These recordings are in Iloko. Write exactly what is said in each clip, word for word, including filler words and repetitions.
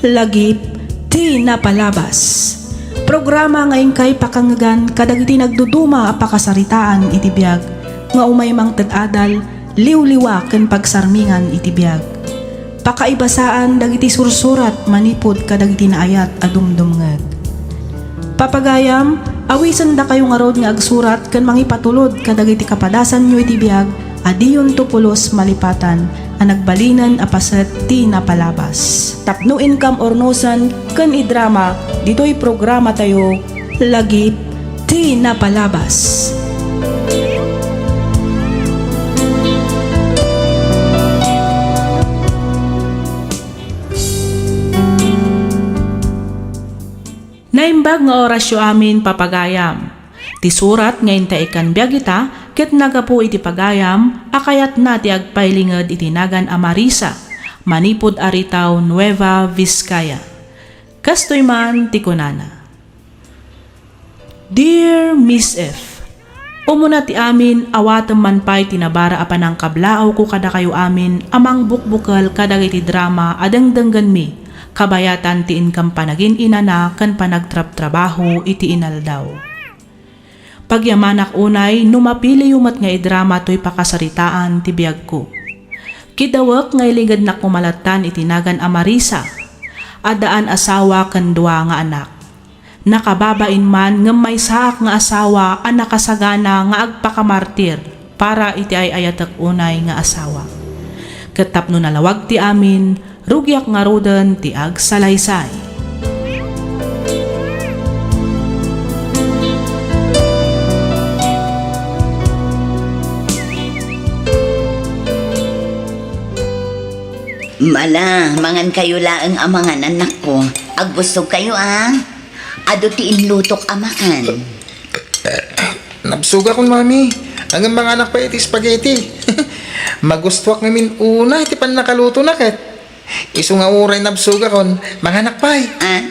Lagip ti napalabas. Programa nga inkay pakangngegan kadagiti nagduduma a pakasaritaan iti biag nga umay mangted adal, liwliwa ken pagsarmingan iti biag. Pakaibasaan dagiti sursurat manipud kadagiti naayat a dumdumngeg. Papagayam, awisendakayo ngarud nga agsurat ken mangipatulod kadagiti kapadasanyo iti biag a diyonto pulos malipatan a nagbalinen a paset ti napalabas. Tapno inkam urnosen ken idrama ditoy programatayo, Lagip ti Napalabas. Naimbag nga orasyo amin, papagayam. Ti surat nga intaekan biag ita ket naggapu iti pagayam a kayatna ti agpailinged iti nagan a Marisa, manipud Aritao, Nueva Vizcaya. Kastoy man ti kunana, Dear Miss F, Umuna ti amin, awatem man pay ti nabara a panangkablaawko kadakayo amin a mangbukbukel kadagiti drama a dengdenggenmi, kabayatan ti inkam panagin-inana ken panagtrabtrabaho iti inaldaw. Pagyamanak unay no mapiliyo met nga idrama toy pakasaritaan ti biagko. Kidawek nga ilingednak koma lattan iti nagan a Marisa. Addaan asawa ken dua nga anak. Nakababain man ngem maysaak nga asawa a nakasagana nga agpakamartir para iti ay-ayatek unay nga asawa. Ket tapno nalawag ti amin, rugiak ngaruden ti agsalaysay. Mala, mangankayo laeng a mangan, anakko. Agbusogkayo, a. Adu ti inlutok a makan. Nabsogakon, Mami. Ngem manganak pay iti spaghetti. Magustuak ngamin unay ti pannakalutona ket. Isu nga uray nabsogakon, manganak pay. Ah?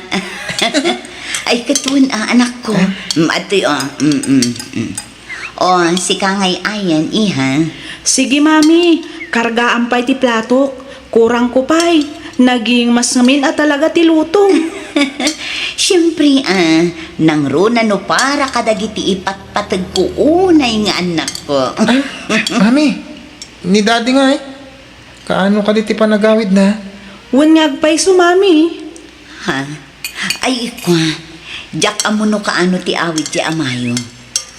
Ay, ket wen, a, anakko. Ah? Mm, adtoy, o. Mm, mm, mm. O, sika ngay ayan, iha. Sige, Mami. Kargaam pay ti platok. Kurangko pay. Naging mas ngamin a talaga ti luto. Siempre, a, nangruna no para kadagiti ipatpategko unay nga annakko. Ah, Mami, ni Daddy ngay, kaano kadi ti panagawidna? Wen nga agpayso, Mami. Ha? Ay, ikua, diak ammo no kaano ti awid ti amayo.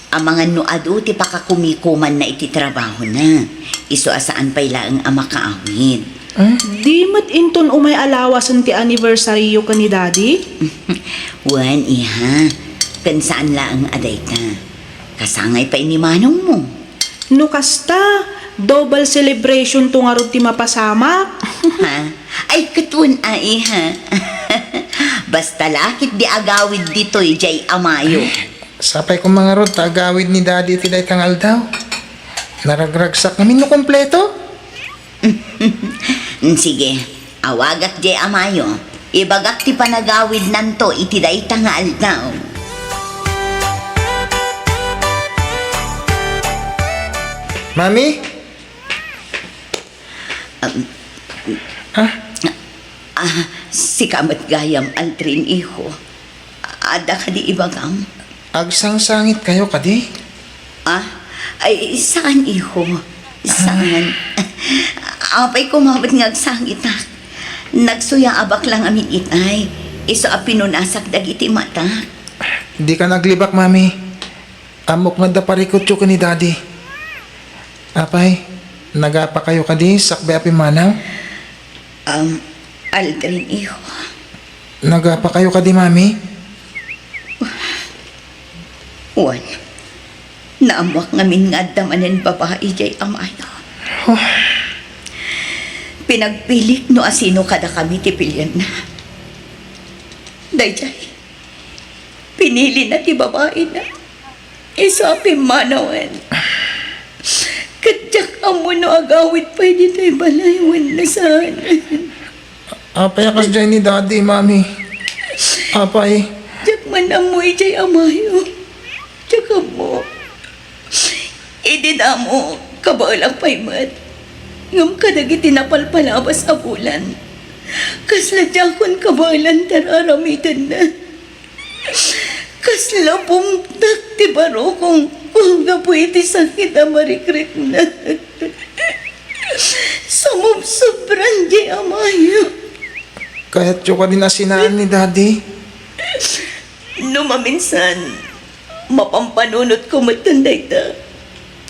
Amangan no adu ti pakakumikumanna iti trabahona. Isu a saan pay laeng a makaawid. Ah? Di met inton umay a lawasen ti anniversaryo ken ni Daddy? Wen, iha. Ken saan laeng a dayta. Kasangay pay ni manongmo. No kasta, double celebration to ngarud ti mapasamak. Ha? Ay, ket wen a, iha. Basta la ket di agawid ditoy diay amayo. Sapay koma ngarud ta agawid ni Daddy iti dayta nga aldaw. Naragragsak ngamin no kompleto. Mm, sige, awagak diay amayo. Ibagak ti panagawidnanto iti dayta nga aldaw. Mami? Um, Ah? Ah, sika met gayam, Aldrin, iho. Adda kadi ibagam? Agsangsangitkayo kadi? Ah? Ay, saan, iho. Saan? Apay koma met nga agsangitak. Nagsuyaabak la ngamin itay. Isu a pinunasak dagiti matak. Dika aglibak, Mami. Ammok nga adda parikutyo ken ni Daddy. Apay, nagapakayo kadi sakbay a pimmanaw? Um, Aldrin, iho. Nagapakayo kadi, Mami? Wen, naammoak ngamin nga adda manen babai diay amayo. Huh. Pinagpilik no asino kadakami ti pilienna. Daydiay, pinilina ti babaina. Isu a pimmanawen. Ket diak ammo no agawid pay ditoy balay wenno saan. Apay a kasdiay ni Daddy, Mami? Apay? Diak man ammo idiay amayo. Diak ammo. Idi damo, kabaelak pay met. Ngem kadagiti napalpalabas a bulan, Kasla diakon kabaelan ti ar-aramidenna. Kasla bumtek ti barukongko gapu iti sakit a marikriknak. Sumubsobran diay amayo. Kayatyo kadi a sinaan ni Daddy? No maminsan, mapampanunotko metten dayta.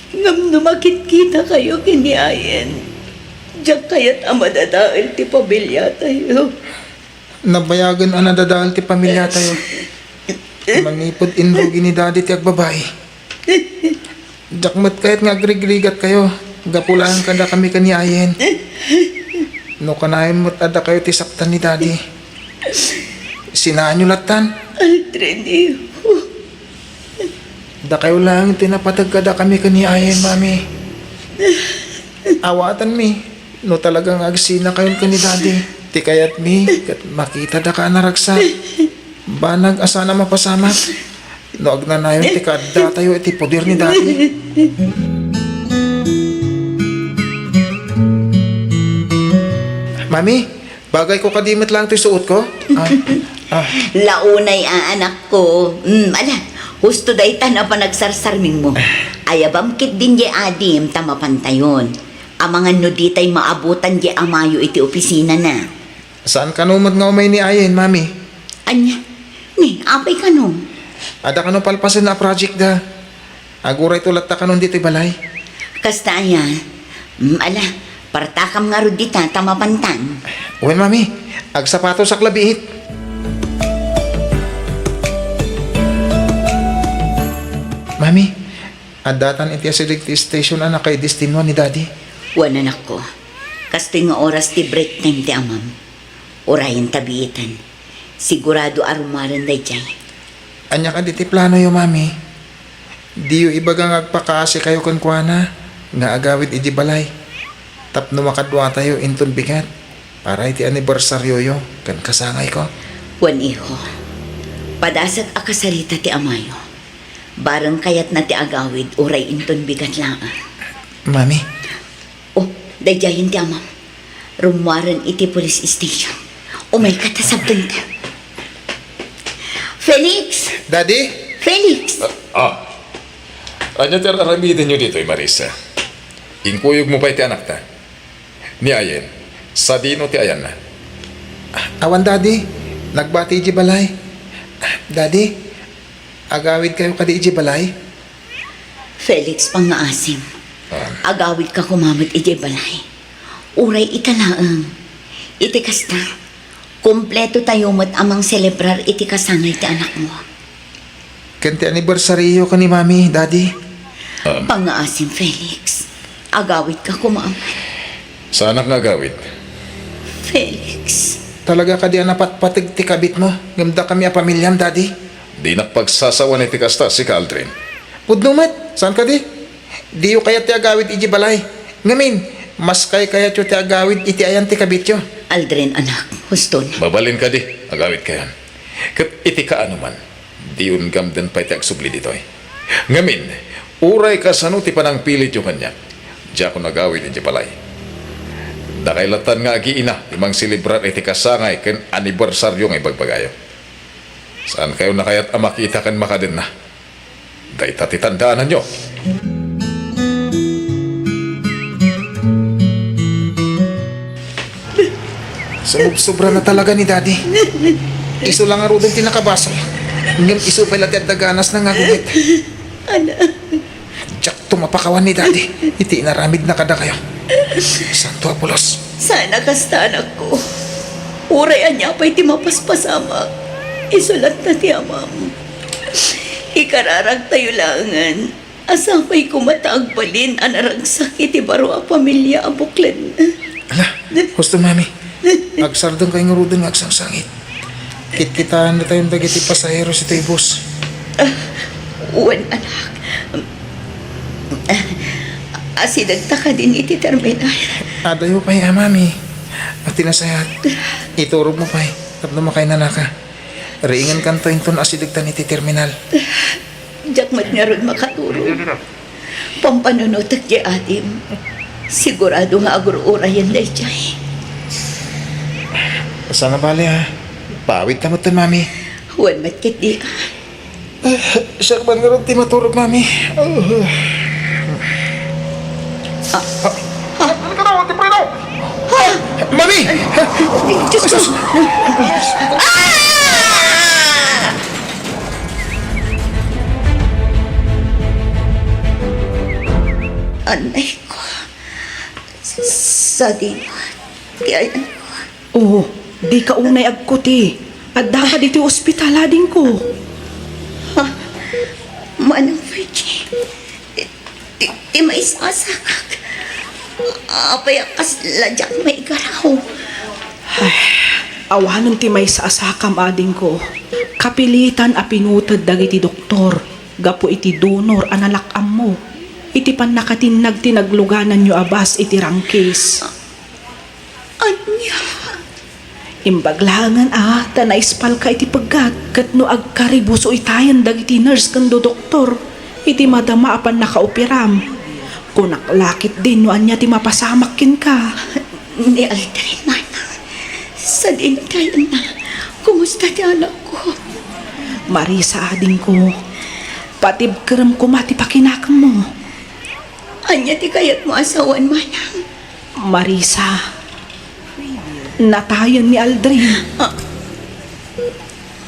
Ngem no makitkitakayo ken ni Ayen, diak kayat a madadael ti pamiliatayo. Nabayagen a nadadael ti pamiliatayo. Manipud inrugi ni Daddy ti agbabai. Diak met kayat nga agrigrigatkayo gapu laeng kadakami ken ni Ayen. No kanayon met a dakayo ti saktan ni Daddy, sinaanyo lattan. Aldrin, iho. Dakayo laeng ti napateg kadakami ken ni Ayen, Mami. Awatenmi no talaga nga agsinakayon ken ni Daddy. Ti kayatmi ket makitadaka a naragsak. Banag a saan a mapasamak no agnanayon ti kaaddatayo iti poder ni Daddy. Mami, bagayko kadi met laeng toy suotko? Ah, ah. Launay a, anakko. Mm, ala, husto dayta a panagsarsarmingmo. Ayabam ketdin diay adim ta mapantayon. Amangan no ditay maabutan diay amayo iti opisinana. Saan kano met nga umay ni Ayen, Mami? Ania? Ni, apay kano? Adda kano palpasen a project da. Agurayto latta kanon ditoy balay. Kasta aya? Mm, ala, partakam ngarud dita ta mapantan. Wen, Mami. Agsapatosak la biit. Mami, addatan iti asideg ti station a nakaidestinua ni Daddy. Wen, anakko. Kastoy nga oras ti break time ti amam. Urayenta biitan. Sigurado a rummuaren daydiay. Ania kadi ti planoyo, Mami? Diyo ibaga nga agpakaasikayo kenkuana nga agawid idiay balay tapno makaduatayo inton bigat para iti anibersarioyo ken kasangayko? Wen, iho. Padasek a kasarita ti amayo. Bareng kayatna ti agawid uray inton bigat laeng. Mami, Oh, daydiayen ti amam. Rummuaren iti police station. Umayka ta sabdengta. Felix! Daddy? Felix! Ah, ah. Ania ti ar-aramidenyo ditoy, Marisa? Inkuyogmo pay ti anakta. Ni Ayen, sadino ti ayanna? Awan, Daddy. Nagbati idiay balay. Daddy, agawidkayo kadi idiay balay? Felix, pangngaasim. Ah. Agawidka koma met idiay balay. Uray ita laeng. Iti kasta, kumpleto tayo met a mangselebrar iti kasangay ti anakmo. Ken ti anibersario ken ni Mami, Daddy. Ah. Pangngaasim, Felix. Agawidka koma met. Saanak nga agawid. Felix. Talaga kadi a napatpateg ti kabitmo ngem dakami a pamiliam, Daddy? Dinak pagsasawan iti kasta, sika, Aldrin. Pudno met, saan kadi? Diyo kayat ti agawid idiay balay. Ngamin, mas kaykayatyo ti agawid iti ayan ti kabityo. Aldrin, anak, huston. Mabalin kadi, agawidkayon. Ket iti kaanoman, diyon gamden pay ti agsubli ditoy. Ngamin, uray kasano ti panangpilityo kaniak, diakon agawid idiay balay. Dakay lattan nga agiina ti mangselebrar iti kasangay ken anibersario nga ibagbagayo. Saankayo a kayat a makita ken makadenna. Dayta ti tandaananyo. Sumubsobra na talaga ni Daddy. Isu la ngaruden ti nakabasol. Ngem isu pay la ti adda ganasna nga agugit. Anak. Diakto mapakawan ni Daddy iti inaramidna kadakayo. Santo a pulos. Saan a kasta, anakko. Uray ania pay ti mapaspasamak, isu latta ti amam. Ikararagtayo laengen a sapay koma ta agbalin a naragsak iti baro a pamilia a buklen. Ala, husto, Mami. Agsardengkayo ngaruden nga agsangsangit. Kitkitaennatayon dagiti pasaheros itoy bus. Ah, wen, anak. Asidegta kadin iti terminal. Adayo pay a, Mami. Ati nasayat. Iturogmo pay tapno makainanaka. Riingenkanto inton asidegtan iti terminal. Diak met ngarud makaturog. Pampanunotek diay adim. Sigurado nga agur-urayen daydiay. Saan a bale, ha? Paawidta metten, Mami. Wen met ketdi, ah. Ah, siak man ngarud ti maturog, Mami. Ah. Ah. Ah. Mami! Ay, Diyos ko! Ah! Anay ko. Sadino ti ayanko. Oh, dika unay agkuti. Addaka ditoy ospital, adingko. Ha? Manang Virgie, ti, ti maisasakak. Apay a kasla diak maigaraw? Ay, awanen ti maisasakam, adingko. Kapilitan a pinuted dagiti doktor gapu iti donor a nalak-ammo iti pannakatinnag ti naglugananyo a bus iti Rangkis. Ania? Imbag laengen a ta naispalka iti peggat ket no agkaribuso itayen dagiti nurse ken doktor iti madama a pannakaoperam. Kunak la ketdin no ania ti mapasamak kenka. Ni Aldrin, manang. Sadino ti ayanna? Kumusta ti anakko? Marisa, adingko. Patibkerem koma ti pakinakemmo. Ania ti kayatmo a sawen, manang? Marisa, natayen ni Aldrin. Ah,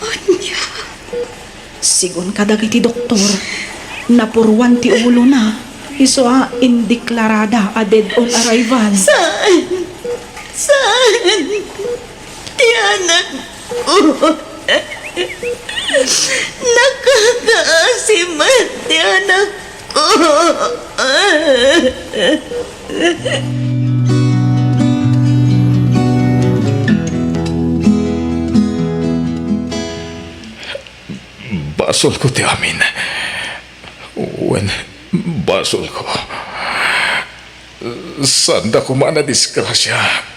ania? Sigun kadagiti doktor, napuruan ti ulona, isu a indeklarada a dead on arrival. Saan? Saan? Ti anakko. Nakakaasi met ti anakko. Basolko ti amin. Wen, basolko. Saanda koma a nadisgrasia.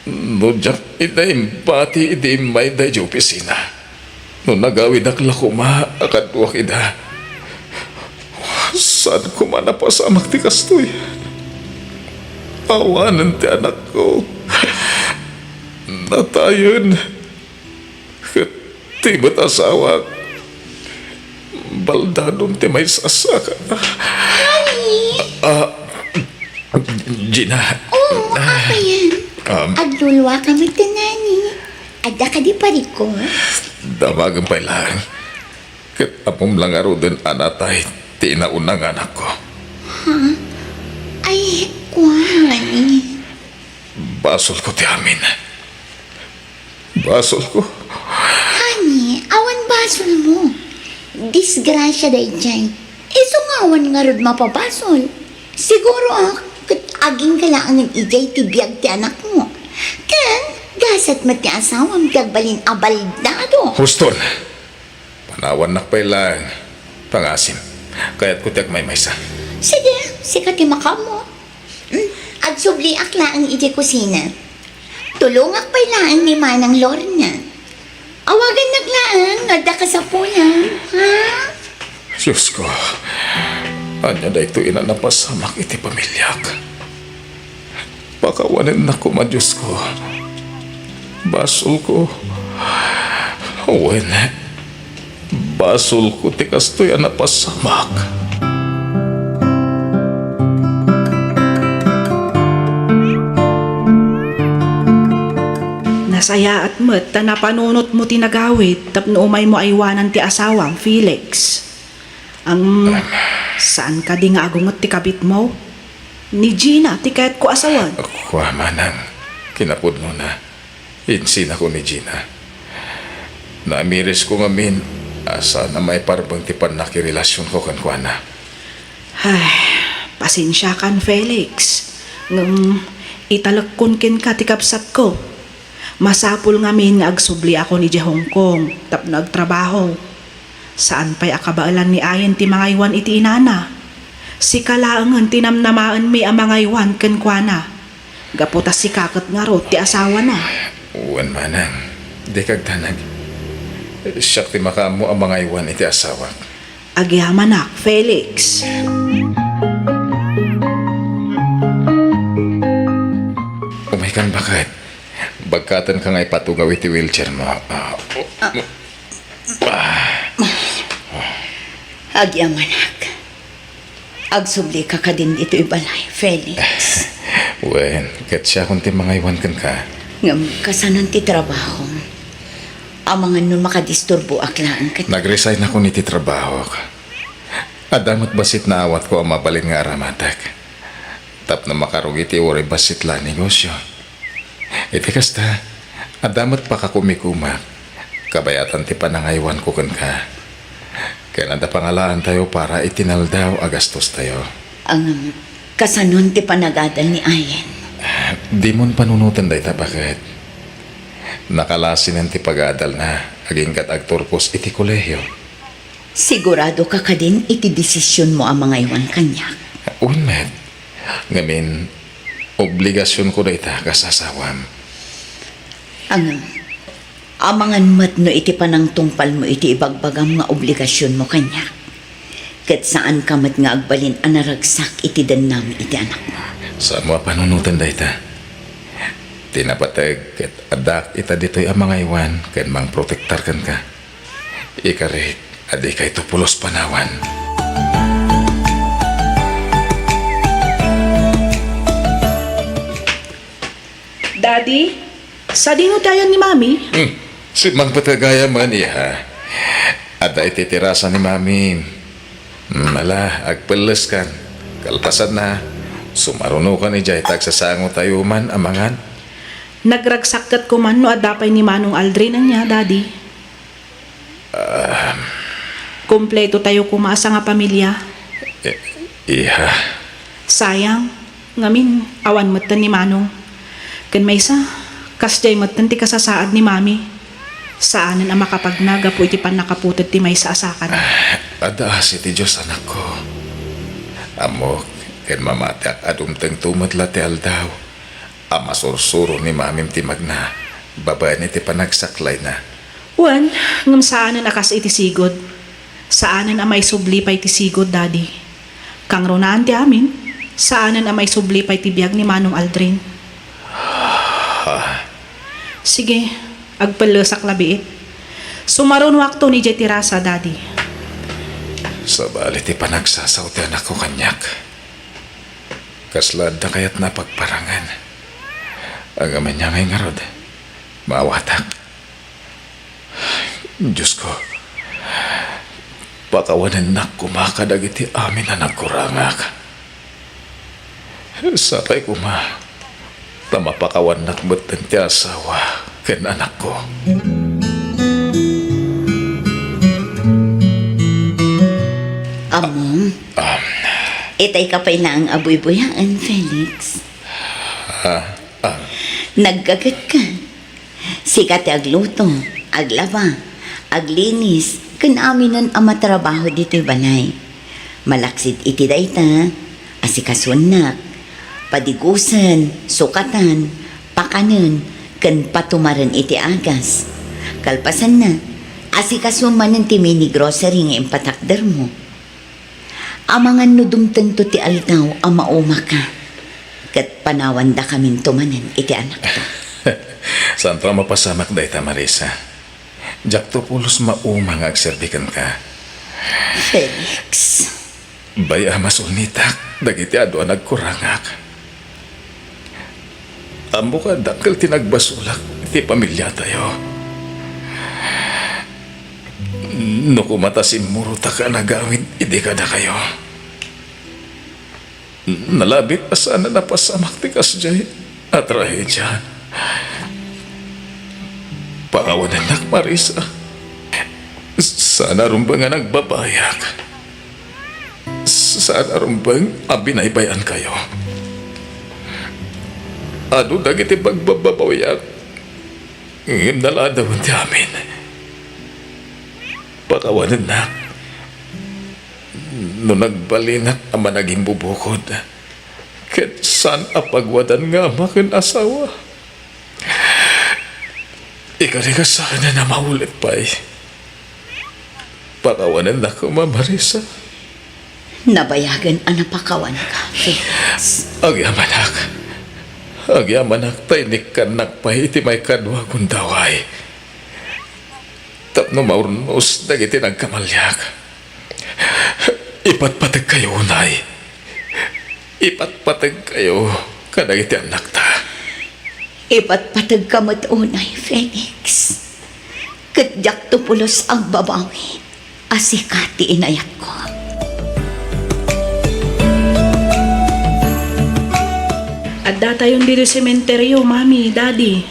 No diak ida imbati idi immay daydiay opisina, no nagawidak la koma a kaduak ida, saan koma napasamak ti kastoy. Awanen ti anakko. Natayen. Ket ti met asawak, baldanon ti maisasakana. Honey! Ah, Gina. Oo, apayen. Um, agluluaka met, honey. Adda kadi parikor? Damagen pay laeng. Ket ammom la ngaruden a natay ti inauna nga anakko. Ha? Ay, kuan. Basolko ti amin. Basolko. Honey, awan basolmo. Disgrasia daydiay. Isu nga awan ngarud mapabasol. Siguro, ah, ket agingga laengen idiay ti biag ti anakmo. Ken, gasat met ti asawam ti agbalin a baldado. Huston. Panawannak pay laeng. Pangasim. Kayatko ti agmaymaysa. Sige, sika ti makaammo. Hmm, agsubliak laeng idiay kusina. Tulongak pay laeng ni Manang Lorna. Awagannak laeng no adda kasapulan, ha? Diosko, ania daytoy a napasamak iti pamiliak? Pakawanennak koma, Diosko. Basolko. Wen, basolko ti kastoy a napasamak. Nasayaat met ta napanunotmo ti nagawid tapno umaymo aywanan ti asawam, Felix. Ang, saan kadi nga agunget ti kabitmo? Ni Gina ti kayatko a sawen. Kua, manang, kinapudnona. Insinako ni Gina. Naamirisko ngamin a saan a maiparbeng ti pannakirelasionko kenkuana. Ay, pasensiakan, Felix. Ngem italekkon kenka ti kabsatko. Masapul ngamin nga agsubliakon idiay Hong Kong tapno agtrabaho. Saan pay a kabaelan ni Ayen ti mangaywan iti inana. Sika laengen ti namnamaenmi a mangaywan kenkuana. Gapu ta sika ket ngarud ti asawana. Wen, manang, dika agdanag. Siak ti makaammo a mangaywan iti asawak. Agyamanak, Felix. Umaykan, baket. Bagkatenka nga ipatugaw iti wheelchair mo. Ah, Agyamanak. Agsublika kadin ditoy balay, Felix. Wen, ket siakon ti mangaywan kenka. Ngem kasanon ti trabaho? Amangan no makadisturboak laeng ket Nag-resign ako iti trabahok. Adda met bassit naawatko a mabalin nga aramatek tapno makarugi ti uray bassit la a negosio. Iti kasta, adda met pakakumikumak, kabayatan ti panangaywanko kenka. Ken adda pangalaantayo para iti naldaw a gastostayo. Ngem, kasanon ti panagadal ni Ayen? Dimon panunoten dayta, baket. Nakalasinen ti pagadalna, agingga't agturpos iti kolehio. Siguradoka kadin iti desisionmo a mangaywan kaniak? Wen met. Ngamin, obligasionko dayta kas asawam. Ngem, amangan met no iti panangtungpalmo iti ibagbagam nga obligasionmo kaniak, ket saanka met nga agbalin a naragsak iti dennami iti anakmo. Saanmo a panunoten dayta. Ti napateg ket addaak ita ditoy a mangaywan ken mangprotektar kenka. Ikarik a dikayto pulos panawan. Daddy, sadino ti ayan ni Mami? Hmm, simmangpet gayam, iha. Adda iti terasa ni Mami. Hmm, ala, agpelleskan. Kalpasanna, sumarunokan idiay ta agsasangotayo man a mangan. Nagragsak ket koman no adda pay ni Manong Aldrin ania, Daddy. Ah. Kompleto tayo koma a sangapamilia. I-, iha. Sayang, ngamin, awan metten ni Manong. Ken maysa, kasdiay metten ti kasasaad ni Mami. Saanen a makapagna gapu iti pannakaputed ti maysa a sakana. Ah, adda asi ti Dios, anakko. Ammok, ken mamatiak a dumtengto met la ti aldaw a masursuro ni Mamim ti magna babaen iti panagsaklayna. Wen, ngem saanen a kas iti sigud. Saanen a maisubli pay ti sigud, Daddy. Kangrunaan ti amin, saanen a maisubli pay ti biag ni Manong Aldrin. Ah. Sige, agpellesak labiit. Sumarunoakto idiay terasa, Daddy. Sabali ti panagsasaw ti anakko kaniak. Kasla adda kayatna a pagparangen. Ngem ania ngay ngarud, maawatak. Diosko, pakawanennak koma kadagiti amin a nagkurangak. Sapay koma, ta mapakawannak metten ti asawa ken anakko. Ammom, Um, itay ka pay laeng a buybuyaen, Felix. Ah, ah. Naggaget ka. Sika ti agluto, aglaba, aglinis, ken aminen a matrabaho ditoy balay. Malaksid iti dayta, asikasuennak, padigusen, sukatan, pakanen, ken patumaren iti agas. Kalpasanna, asikasuem manen ti mini grocery nga impatakdermo. Amangan no dumtengto ti aldaw a maumaka, ket panawandakaminto manen iti anakto. Saanto a mapasamak dayta, Marisa. Diakto pulos mauma nga agserbi kenka. Felix. Bay-am a sulnitak dagiti adu a nagkurangak. Ammok a dakkel ti nagbasolak iti pamiliatayo. No koma ta simmurotak a nagawid idi kadakayo, nalabit a saan a napasamak ti kasdiay a trahedia. Pakawanennak, Marisa. Saan a rumbeng a nagbabayag. Saan a rumbeng a binaybay-ankayo. Adu dagiti pagbababawiak, ngem naladawen ti amin. Pakawanennak no nagbalinak a managimbubukod, ket saan a pagwadan nga ama ken asawa. Ikarik a saanen a maulit pay. Pakawanennak koma, Marisa. Nabayagen a napakawanka, Felix. Agyamanak. Agyamanak ta inikkannak pay iti maikadua a gundaway tapno maurnos dagiti nagkamaliak. Ipatpategkayo unay. Ipatpategkayo kadagiti annakta. Ipatpategka met unay, Felix. Ket diakto pulos agbabawi a sika ti inayatko. Addatayon ditoy sementeryo, Mami, Daddy.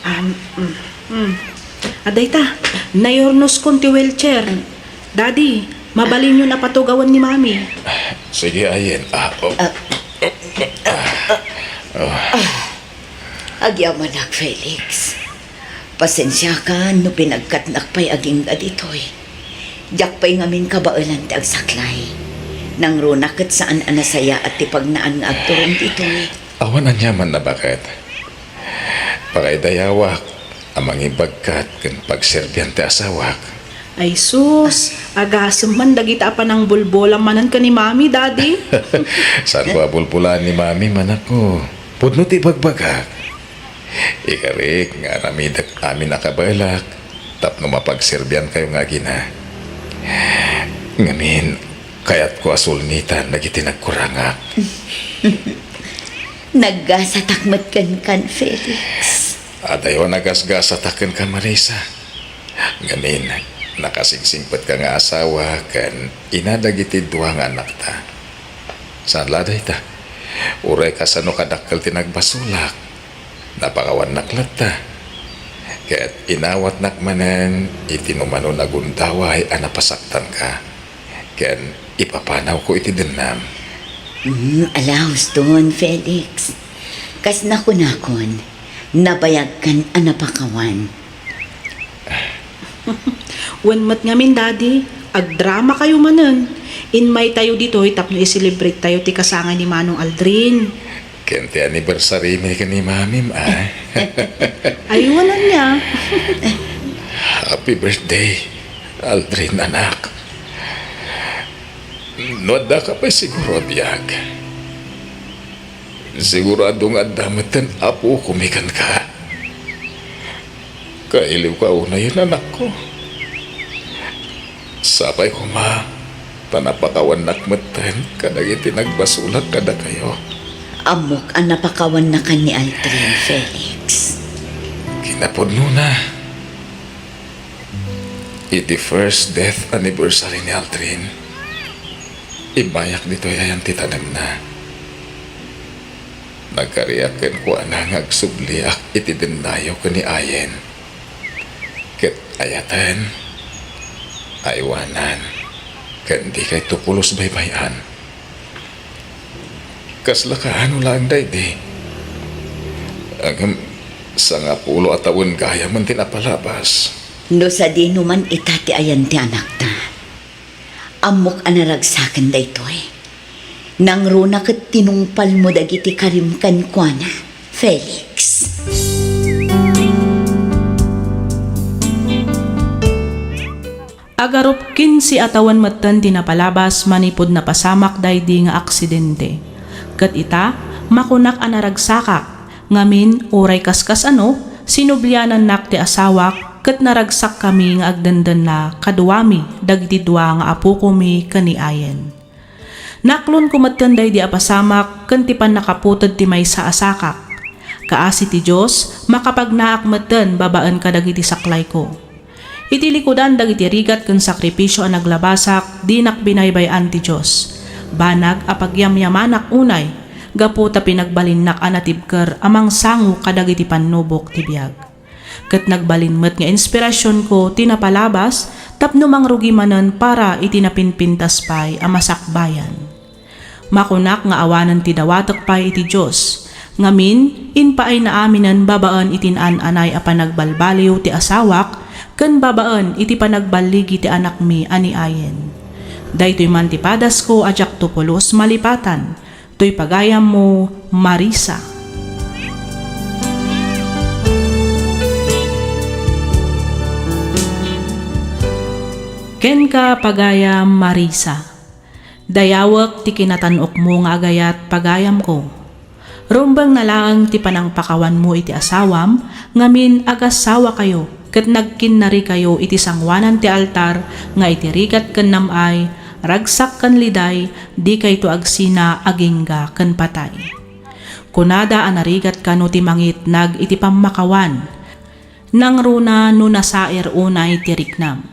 Um, mm, mm. Adda ita, nayurnoskon ti wheelchair. Daddy, mabalinyon a patugawen ni Mami. Sige, Ayen. Ah, oh. Ah. Ah. Oh. Agyamanak, Felix. Pasensiakan no pinagkatnak pay agingga ditoy. Diak pay ngamin kabaelan ti agsaklay. Nangruna ket saan a nasayaat ti pagnaan nga agturong ditoy. Awan aniaman a baket. Pakaidayawak a mangibagkat ken pagserbian ti asawak. Ay sus, agasem man dagita a panangbulbolam manen ken ni Mami, Daddy. Saanko a bulbolaan ni Mami, anakko. Pudno ti ibagbagak. Ikarik nga aramidek amin a kabaelak tapno mapagserbiankayo nga agina. Ngamin, kayatko a sulnitan dagiti nagkurangak. Naggasatak met kenkan, Felix. Adayo a nagasgasatak kenka, Marisa. Ngamin, nakasingsingpetka nga asawa ken ina dagiti dua nga anakta. Saan la dayta? Uray kasano kadakkel ti nagbasolak, napakawannak latta. Ket inawatnak manen iti numano a gundaway a napasaktanka, ken ipapanawko iti dennam. Mm, alahuston, Felix. Kas nakunakon, nabayagkan a napakawan. Wen met ngamin, Daddy, agdramakayo manen. Inmaytayo ditoy tapno i-celebrate tayo ti kasangay ni Manong Aldrin. Ken ti anniversary mi ken ni Mamim, a. Ay, wala niya. Happy birthday, Aldrin, anak. No addaka pay siguro a biag, sigurado nga adda metten apokomi kenka. Kailiwka unayen, anakko. Sapay koma ta napakawannak metten kadagiti nagbasolak kadakayo. Ammok a napakawannakan ni Aldrin, Felix. Kinapudnona, iti first death anniversary ni Aldrin, immayak ditoy ayan ti tanemna. Nagkariak kenkuana nga agsubliak iti dennayo ken ni Ayen. Ket ayaten, aywanan, ken dikayto pulos baybay-an. Kasla kaano laeng daydi? Ngem sangapulo a tawen gayamen ti napalabas. No sadino man ita ti ayan ti anakta, ammok a naragsaken daytoy. Nangruna ket tinungpalmo dagiti karim kenkuana, Felix. Agarup kinse a tawen metten ti napalabas manipud napasamak daydi nga aksidente. Ket ita, makunak a naragsakak, ngamin, uray kaskasano, sinublianannak ti asawak ket naragsakkami nga agdendenna kaduami dagiti dua nga apokomi ken ni Ayen. Naklonko metten daydi a pasamak ken ti pannakaputed ti maysa a sakak. Kaasi ti Dios, makapagnaak metten babaen kadagiti saklayko. Iti likudan dagiti rigat ken sakripisio a naglabasak, dinak binaybay-an ti Dios. Banag a pagyamyamanak unay, gapu ta pinagbalinnak a natibker a mangsango kadagiti pannubok ti biag. Ket nagbalin met nga inspirasionko ti napalabas tapno mangrugi manen para iti napinpintas pay a masakbayan. Makunak nga awanen ti dawatek pay iti Dios. Ngamin, impaayna aminen babaen iti naan-anay a panagbalbaliw ti asawak ken babaen iti panagballigi ti anakmi a ni Ayen. Daytoy man ti padasko a diakto pulos malipatan. Toy pagayammo, Marisa. Kenka, pagayam Marisa. Dayawek ti kinatan-okmo nga agayat, pagayamko. Rumbengna laeng ti panangpakawanmo iti asawam, ngamin agassawakayo, ket nagkinnarikayo iti sangoanan ti altar nga iti rigat ken nam-ay, ragsak ken liday, dikayto agsina agingga ken patay. Kunada a narigat kano ti mangitnag iti pammakawan, nangruna no nasair unay ti riknam.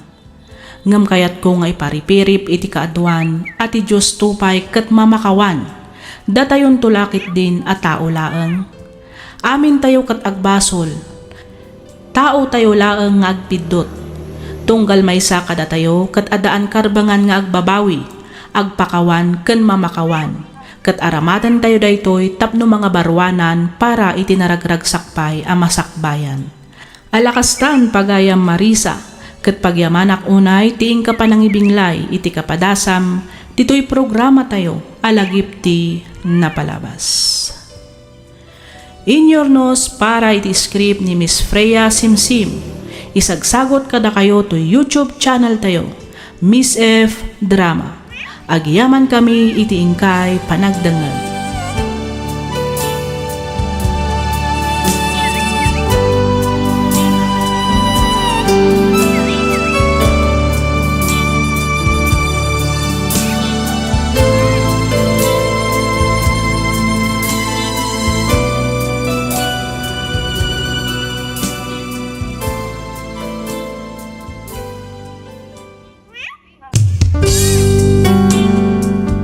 Ngem kayatko nga iparipirip iti kaaduan a ti Diosto pay ket mamakawan, datayonto la ketdin a tao laeng. Amintayo ket agbasol, taotayo laeng nga agpiddut. Tunggal maysa kadatayo ket addaan karbengan nga agbabawi, agpakawan ken mamakawan, ket aramatentayo daytoy tapno mangabaruanan para iti naragragsak pay a masakbayan. Alakastan, pagayam Marisa, ket pagyamanak unay ti inka panangibinglay iti kapadasam ditoy programatayo a Lagip ti Napalabas. Inyurnos para iti script ni Miss Freya Simsim. Isagsagot kadakayo toy YouTube channel tayo, Miss F Drama. Agyamankami iti inkay panagdengngeg.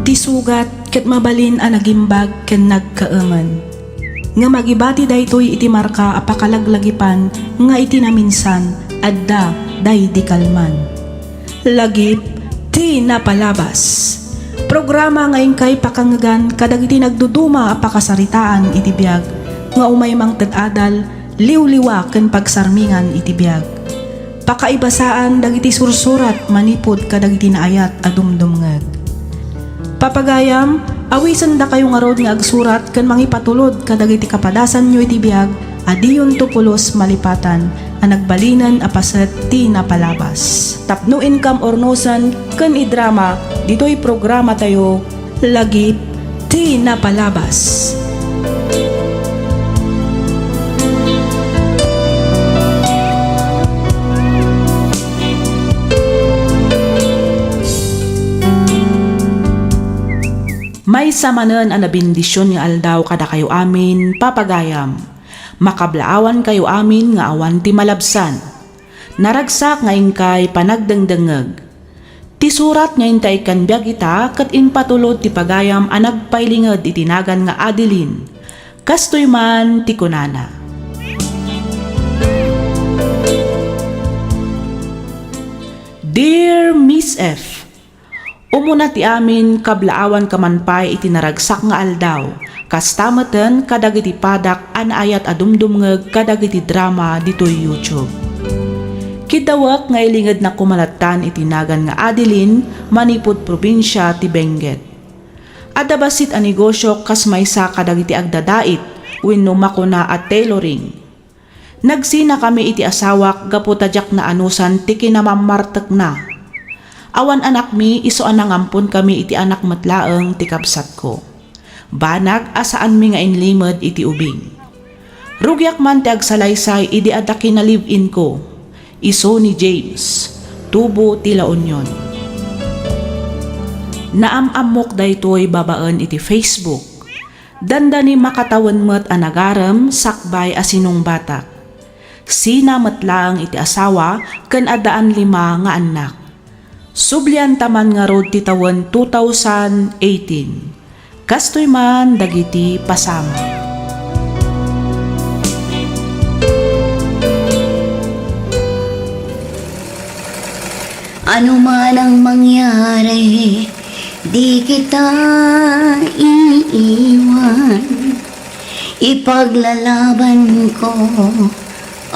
Ti sugat ket mabalin a nagimbag ken nagkaemen. Ngem agibati daytoy iti marka a pakalaglagipan nga iti naminsan adda daydi kalman. Lagip ti Napalabas. Programa nga inkay pakangngegan kadagiti nagduduma a pakasaritaan iti biag nga umay mangted adal, liwliwa ken pagsarmingan iti biag. Pakaibasaan dagiti sursurat manipud kadagiti naayat a dumdumngeg. Papagayam, awisendakayo ngarud nga agsurat ken mangipatulod kadagiti kapadasanyo iti biag a diyonto pulos malipatan a nagbalinen a paset ti napalabas. Tapno inkam urnosen ken idrama ditoy programatayo, Lagip ti Napalabas. Maysa manen a nabendision nga aldaw kadakayo amin, papagayam. Makablaawankayo amin nga awan ti malabsan. Naragsak nga inkay panagdengdengngeg. Ti surat nga inta ikkan biag ita ket impatulod ti pagayam a nagpailinged iti nagan nga Adeline. Kastoy man ti kunana, Dear Miss F, umuna ti amin, kablaawanka man pay iti naragsak nga aldaw, kasta meten kadagiti padak a naayat a dumdumngeg kadagiti drama ditoy YouTube. Kiddawek nga ilingednak koma lattan iti nagan nga Adeline manipud probinsia ti Benguet. Adda bassit a negosiok kas maysa kadagiti agdadait wenno makuna a tailoring. Nagsinakami iti asawak gapu ta diak naanusan ti kinamammartekna. Awan anakmi, isu a nangamponkami iti anak met laeng ti kabsatko. Banag a saanmi nga inlimed iti ubing. Rugiak man ti agsalaysay idi adda kinalive-inko, isu ni James, tubo ti La Union. Naam-ammok daytoy babaen iti Facebook. Dandani makatawen met a nagarem sakbay a sinungbatak. Sina met laeng iti asawa ken addaan lima nga annak. Sublianta man ngarud ti tawen two thousand eighteen. Kastoy man dagiti pasamak. Ano man ang mangyari, di kita iiwan. Ipaglalaban ko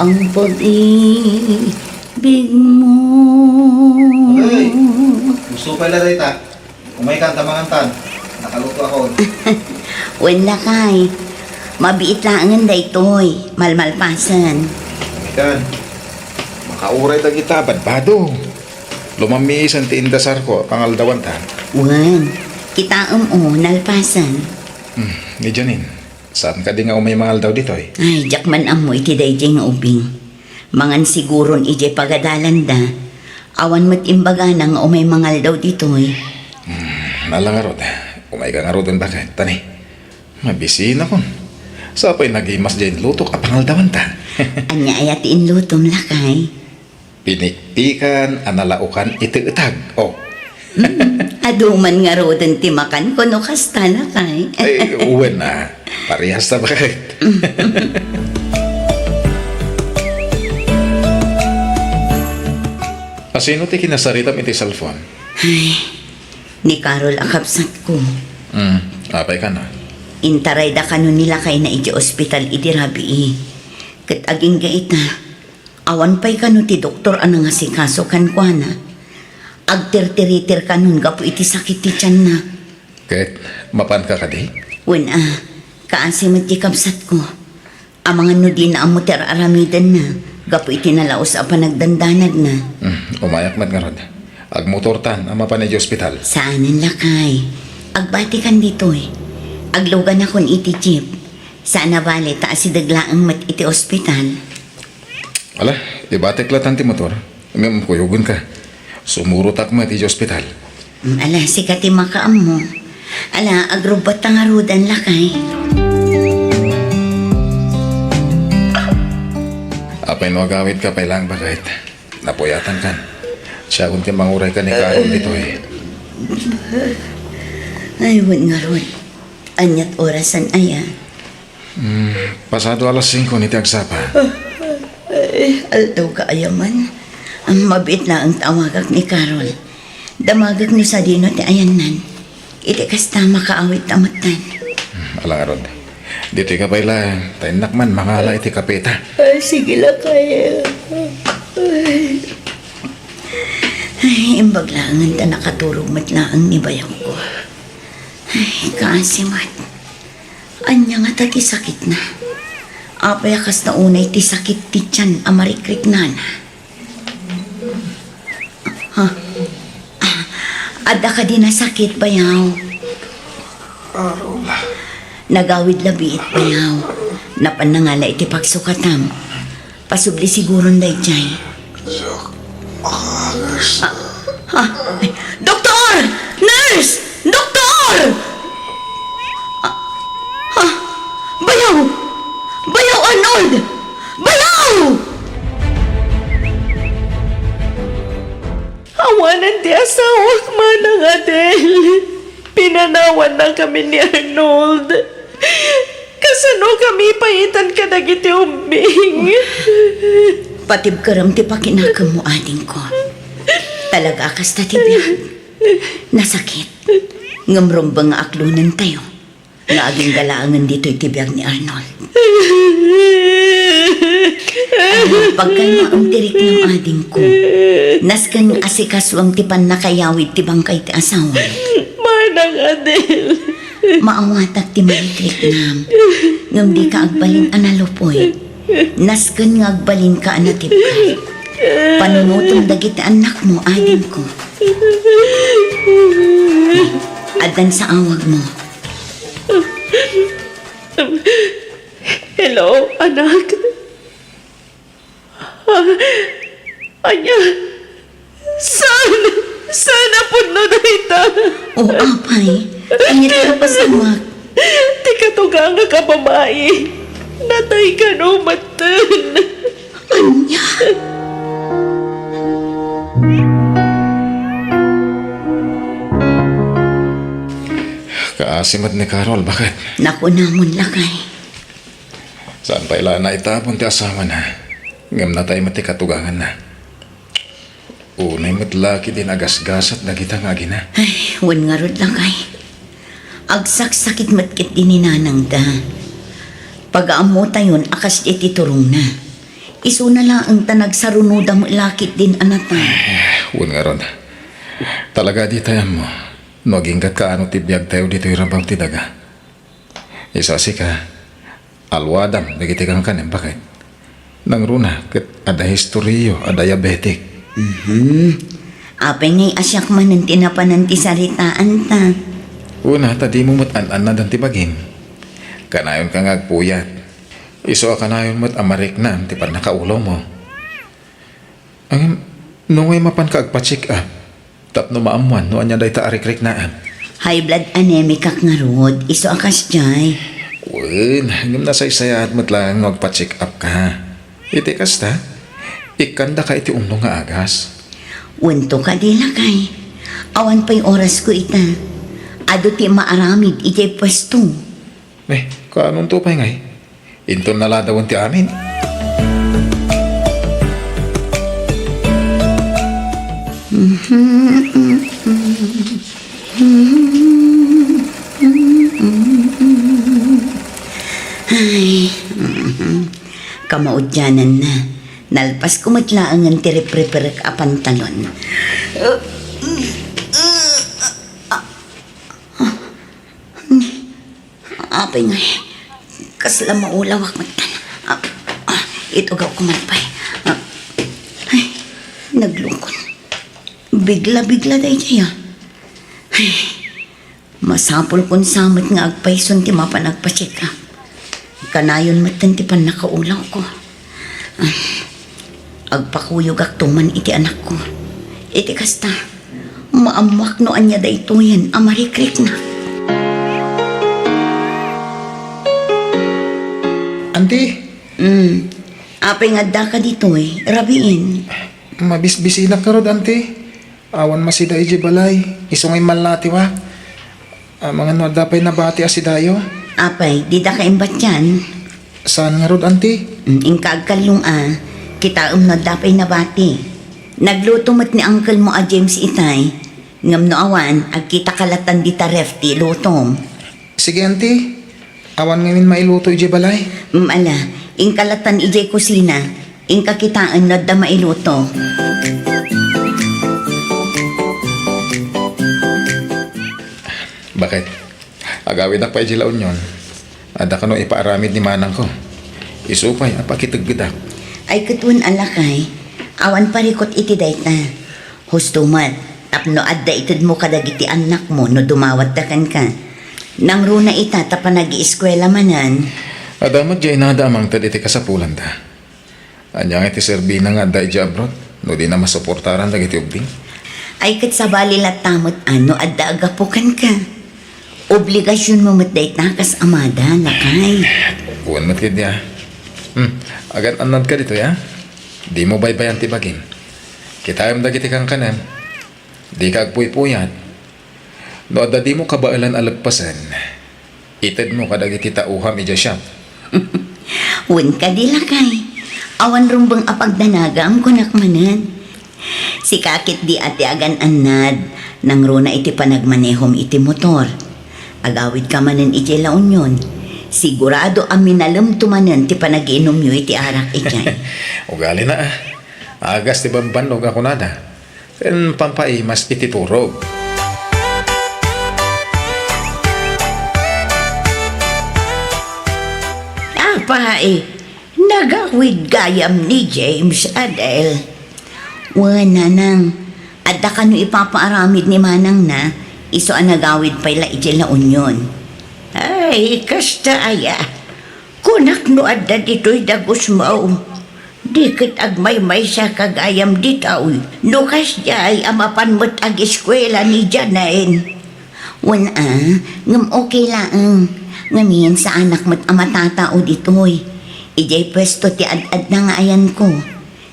ang pag-ibig mo. Aray, gusto pala dayta. Umay kan, ta mangantan. Nakaluto ako. Wen lakay, mabiit laengen daytoy, malmalpasen. Kan, makauray dagita badbado. Lumammiisen ti indasarko, pangaldawanta. Wen, kitaem o, nalpasen. Hmm, ni Janine. Saan kadi nga umay mangaldaw ditoy? Ay, diak man ammo iti daydiay nga ubing. Mangan siguron idiay pagadalanda. Awan met imbagana nga umay mangaldaw ditoy. Hmm, ala ngarud. Umay ka ngaruden baket, tani. Mabisinakon. Sapay nagimas diay inlutok a pangaldawanta. Ania aya ti inlutom, lakay? Pinikpikan a nalaokan iti etag. Oh. Hmm, adu man ngaruden ti makanko no kasta, lakay. Ay, wen a. Parehas ta baket. Asino ti kinasaritam iti cellphone? Ay, ni Carol a kabsatko. Hmm, apay kano? Intarayda kano ni lakayna iti ospital idi rabii. Ket agingga ita, awan pay kano ti doktor a nangasikaso kenkuana. Agtirtiritir kanon gapu iti sakit ti tianna. Ket mapanka kadi? Wen a, kaasi met ti kabsatko. Amangan no dina ammo ti ar-aramidenna gapu iti nalaus a panagdandanagna. Hmm, umayak met ngarud. Agmotortan a mapan iti ospital. Saanen, lakay. Agbatikan ditoy. Agluganakon iti jeep. Saan a bale ta asideg laeng met iti ospital. Ala, ibatek latan ti motor. Ngem kuyogenka. Sumurotak met iti ospital. Mm, ala, sika ti makaammo. Ala, agrubbatta ngaruden, lakay. Apay no agawidka pay laeng baket? Napuyatankan. Siakon ti manguray ken ni Carol ditoy. Ay, wen ngarud. Aniat orasen aya? Hmm, pasado alas singko iti agsapa. Ay, aldaw ka aya man. Ang mabiit laeng tawagak ni Carol. Damagek no sadino ti ayannan. Iti kasta, makaawidta metten. Hmm, ala ngarud. Ditoy ka pay la, ta innak man mangala iti kapeta. Ay, sige, lakay. Ay. Ay, imbag laengen ta nakaturog met laeng ni bayawko. Ay, kaasi met. Ania ngata ti sakitna? Apay a kasta unay ti sakit ti tian a marikriknana? Ha? Adda kadi nasakit, bayaw? Arola. Nagawid labiit, bayaw. Napan nangala iti pagsukatam. Pasubli siguron daydiay. Diak makaagis. Ah, ah, ay, doktor! Nurse! Doktor! Ah, ah, bayaw! Bayaw, Arnold! Bayaw! Awanen ti asawak, Manang Adel. Pinanawannakami ni Arnold. Kasanokami pay itan kadagiti ubbing? Patibkerem ti pakinakemmo, adingko. Talaga a kasta ti biag. Nasakit. Ngem rumbeng nga aklonentayo nga agingga laengen ditoy ti biag ni Arnold. Ay, pagkalmaem ti riknam, adingko. Nasken nga asikasuem ti pannakayawid ti bangkay ti asawam. Manang Adel. Maawatak ti marikriknam, ngem dika agbalin a nalupoy. Nasken nga agbalinka a natibker. Panunotem dagiti annakmo, adingko. Addan sa awagmo. Hello, anak. Ah, ania? Saan? Saan a pudno dayta? O, apay, ania ti napasamak? Ti katugangak a babai, natay kano metten. Ania? Kaasi met ni Carol, baket? Nakunamon, lakay. Saan pay la naitapon ti asawana, ngem natay met ti katuganganna. Unay met la ketdi nagasgasat dagita nga agina. Ay, wen ngarud, lakay. Agsaksakit met ketdi ni nanangda. Pagaammotayon a kasdiay ti turongna. Isuna laeng ta nagsarunoda met la ketdin a natay. Ay, wen ngarud. Talaga a ditay ammo no agingga't kaano ti biagtayo ditoy rabaw ti daga. Isu a sika, aluadam dagiti kankanem, baket? Nangruna ket adda historiayo a diabetic. Mhm. Apay ngay a siak manen ti napanan ti saritaanta? Wen a, ta dimo met an-annadan ti bagim. Kanayonka nga agpuyat. Isu a kanayon met a mariknam ti pannakaulomo. Ngem, no ngay mapanka agpa-check up, tapno maammuan no ania dayta a rikriknaam. High blood anemic-ak ngarud, isu a kasdiay. Wen, ngem nasaysayaat met laeng no agpa-check up ka. Iti kasta, ikkandaka iti umno nga agas. Wen to kadi, lakay. Awan pay orasko ita. Adu ti maaramid idiay puesto. Eh, kaanonto pay ngay? Inton naladawen ti amin. Ay, kamaudiananna. Nalpasko met laengen ti ripriperek a pantalon. Apay ngay, kasla maulawak met. Ah, ah, itugawko man pay. Ah, ay, naglungkon. Bigla-bigla daydiay, ah. Ay, masapulkon sa met nga agpayson ti mapan agpa-check up. Kanayon metten ti pannakaulawko. Ah, agpakuyogakto man iti anakko. Iti kasta, maammoak no ania daytoyen a marikriknak. Anti? Mm. Apay nga addaka ditoy, rabiin? Mabisbisinak ngarud, anti. Awan masida idiay balay, isu nga immallatiwak. Amangan no adda pay nabati a sidayo. Apay, didaka imbatian? Saan ngarud, anti? Mm, inka agkallong a, kitaem no adda pay nabati. Nagluto met ni uncle mo a James itay, ngem no awan, agkitaka latan dita ref ti ilutom. Sige, anti. Awan ngamin mailuto idiay balay? Mm, ala, inka latan idiay kusina. Inka kitaen no adda mailuto. Baket? Agawidak pay idiay La Union. Adda kano ipaaramid ni manangko. Isu pay a pakiteggedak. Ay, ket wen a, lakay. Awan parikut iti dayta. Husto met, tapno adda itedmo kadagiti annakmo no dumawatta kenka. Nangruna ita ta panagieskuela manen. Adda met diay inada a mangted iti kasapulanda. Ania ngay ti serbina nga adda idiay abroad no dina masuportaran dagiti ubing? Ay, ket sabali latta met a no adda aggapu kenka. Obligasionmo met dayta kas amada, lakay. Wen met ketdi a. Hmm, agan-annadka ditoy a. Dimo baybay-an ti bagim. Kitaem dagiti kankanem. Dika agpuypuyat. No adda dimo kabaelan a leppasen, itedmo kadagiti tauham idiay shop. Wen kadi, lakay. Awan rumbeng a pagdanagam, kunak manen. Sika ketdi a ti agan-annad, nangruna iti panagmanehom iti motor. Agawidka manen idiay La Union. Sigurado a minalemto manen ti panagiinumyo iti arak idiay. Ugalina a. Agas ti bambannog a kunada. Ken pampaimas iti turog. Apay, nagawid gayam ni James, Adel? Wen, nanang, adda kano ipapaaramid ni manangna, isu a nagawid pay la idiay La Union. Ay, kasta aya. Kunak no adda ditoy dagusmo. Di ket agmaymaysa ka gayam ditoy, no kasdiay a mapan met ageskuela ni Janet. Wen a, ngem okay laeng. Ngamin, saanak met a matatao ditoy. Idiay puesto ti ad-adda nga ayanko.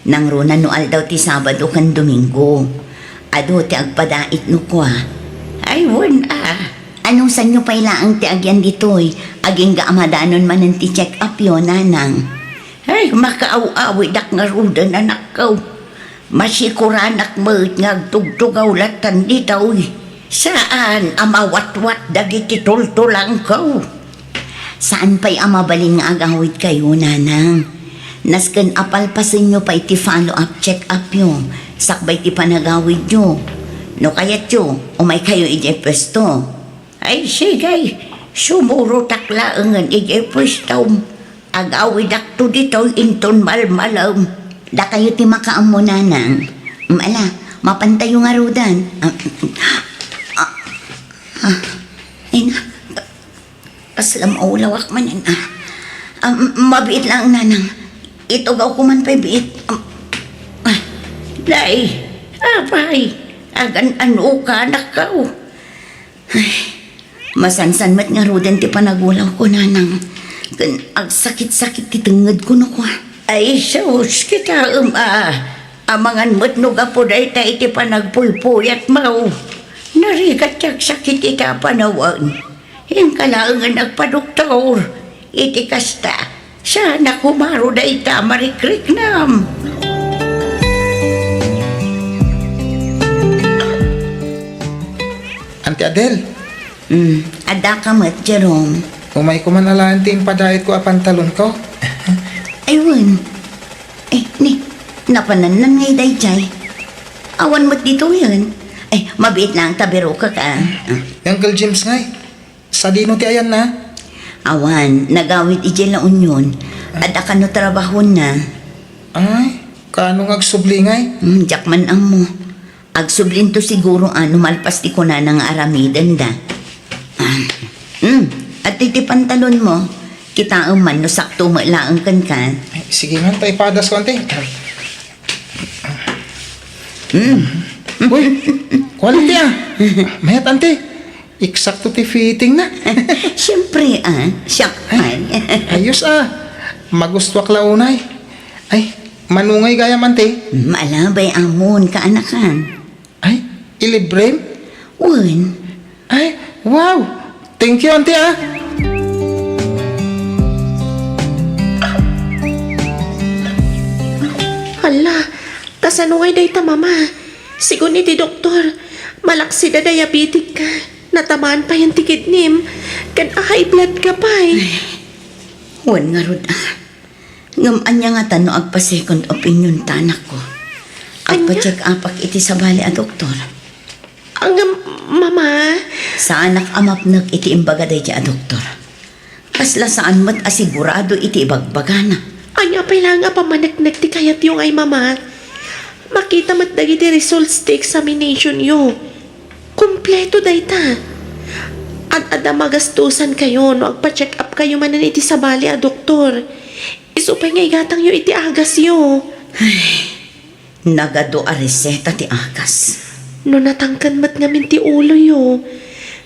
Nangruna no aldaw ti Sabado ken Domingo. Adu ti agpadait no kua. Ay, wen a. Anusanyo pay laeng ti agyan ditoy, agingga a madanon manen ti check-upyo, nanang. Ay, makaaw-awidak ngaruden, anakko. Masikuranak met nga agtugtugaw latan ditoy. Saan a mawatwat dagiti tultulangko. Saan pay a mabalin nga agawidkayo, nanang. Nasken a palpasenyo pay ti follow-up check-upyo, sakbay ti panagawidyo. No kayatyo, umaykayo idiay puesto. Ay, sige, sumurotak laengen idiay puestom. Agawidakto ditoy inton malmalem. Dakayo ti makaammo, nanang. Mm, ala, mapantayo ngaruden. Ah, ah, ah, ay na. Kasla maulawak manen, ah. Ah, m-, mabiit lang, nanang. Itugawko man pay biit. Am-, ah, day, apay, agan-anoka, anakko. Ay, masansan met ngaruden ti panagulawko, nanang. Ken agsakit-sakit ti tengngedko no kua. Ay, sus, kitaem a, amangan met no gapu dayta iti panagpuypuyatmo. Narigat ti agsakit iti a panawen. Inka laengen agpadoktor. Iti kasta, saanak umaro dayta a marikriknam. Auntie Adel. Hmm, addaka met, Jerome. Umayko man alaen ti impadaitko a pantalonko. Ay, wen. Eh, ni, napanannan ngay dayjay. Awan met ditoyen. Ay, mabiit lang ta birokak, ah. Uncle James ngay. Sadino ti ayanna? Awan, nagawid idiay La Union. Adda kano trabahona. Ay, kaano nga agsubli ngay? Hmm, diak man ammo. Agsublinto siguro a no malpas ti kunana nga aramidenda. Ah, hmm, adtoy ti pantalonmo. Kitaem man no sakto met laeng kenka. Ay, sige man, ta ipadasko, auntie. Hmm. Uy, quality, ah. Mayat, auntie. Eksakto ti fittingna. Siyempre, ah, siak man. Ayos, ah. Magustuak la unay. Ay, mano ngay gayam, auntie? Malabay amon, kaanakan. Ay, ilibrem? Wen. Ay, wow! Thank you, auntie, ah. Hala, kasano ngay dayta, mama? Sigun iti doktor, malaksid a diabetic ka. Natamaan payen ti kidnim, ken a high blood ka pay. Ay, wen ngarud, ah. Ngem ania ngata no agpa-second opinion ta, anakko? Ania? Agpa-check upak iti sabali a doktor. Ngem, mama. Saanak a mapnek iti imbaga daydi a doktor. Kasla saan met a sigurado iti ibagbagana. Ania pay laeng a pammaneknek ti kayatyo ngay, mama? Makita met dagiti results ti examination yo. Kompleto dayta. Ad-adda magastosankayo no agpa-check up kayo manen iti sabali a doktor. Isu pay nga igatangyo iti agasyo. Ay, nagadu a reseta ti agas. No natangken met ngamin ti uloyo,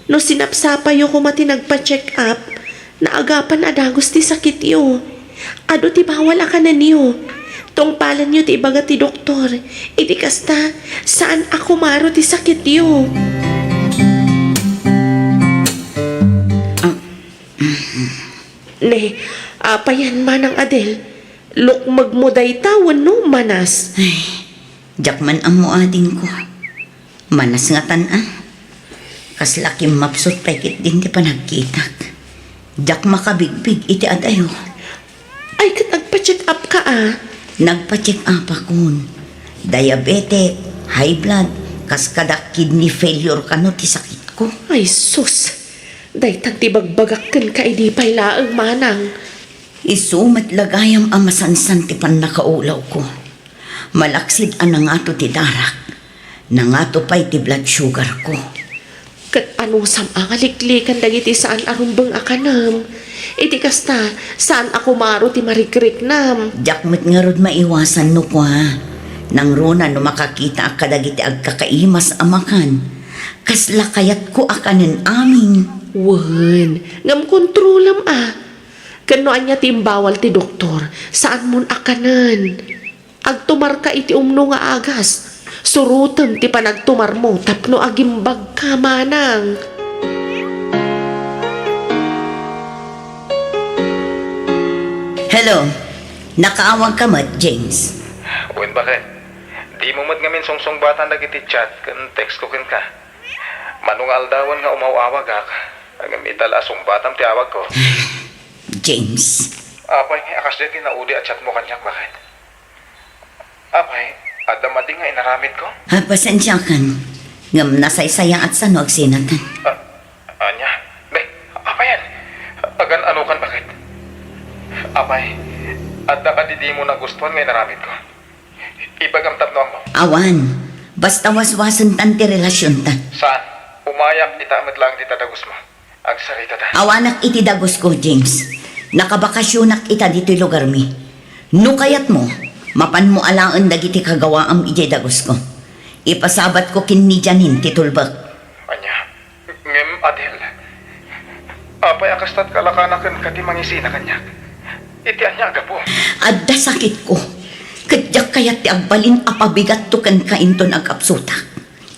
no sinapsapayo koma ti nagpa-check up, naagapan a dagus ti sakityo. Adu ti bawal a kanenyo. Tungpalenyo ti ibaga ti doktor. Iti kasta, saan a kumaro ti sakityo. Ah. Ne, apayan, Manang Adel, lukmegmo dayta wenno manas? Ay, diak man ammo, adingko. Manas ngatan, a. Kasla kimmapsut pay ketdin ti panagkitak. Diak makabigbig iti adayo. Ay, ket agpa-check up ka, a? Nagpa-check upakon. Diabetic, high blood, kaskada kidney failure kano ti sakitko. Ay, sus! Dayta ti bagbagak kenka idi pay laeng, manang. Isu met la gayam a masansan ti pannakaulawko. Malaksid a nangato ti darak, nangato pay ti blood sugarko. Ket anusam a nga liklikan dagiti saan a rumbeng a kanem? Iti kasta, saan a kumaro ti marikriknam. Diak met ngarud maiwasan no kua, nangruna no makakitaak kadagiti agkakaimas a makan. Kasla kayatko a kanen amin. Wen, ngem kontrolem a. Ken no ania ti imbawal ti doktor, saanmon a kanen. Agtumarka iti umno nga agas. Surotem ti panagtumarmo tapno agimbagka, manang. Hello. Nakaawagka met, James? Wen, baket. Dimo met ngamin sungsungbatan dagiti chat ken text ko kenka. Mano nga aldawen nga umaw-awagak, ngem ita la a sungbatam ti awagko. James. Apay, a kasdiay ti naudi a chatmo kaniak, baket? Apay, adda madi nga inaramidko? Ah, pasensiakan. Ngem nasaysayaat sano agsinatan. Ah, ania? Be, apayan? Agan-anokan, baket? Apay, adda kadi dimo nagustuan nga inaramidko? Ibagam tapno ammom. Awan. Basta waswasentan ti relasionta. Saan? Umayak ita met laeng dita dagusmo. Agsarita ta. Awanak iti dagusko, James. Nakabakasionak ita ditoy lugarmi. No kayatmo, mapanmo alaen dagiti kagawaam idiay dagusko. Ipasabatko ken ni Janine ti tulbek. Ania? Ngem, Adel, apay a kasta't kalakanaken ka ti mangisina kaniak? Iti ania a gapu? Adda sakitko, ket diak kayat ti agbalin a pabigatto kenka inton agkapsutak.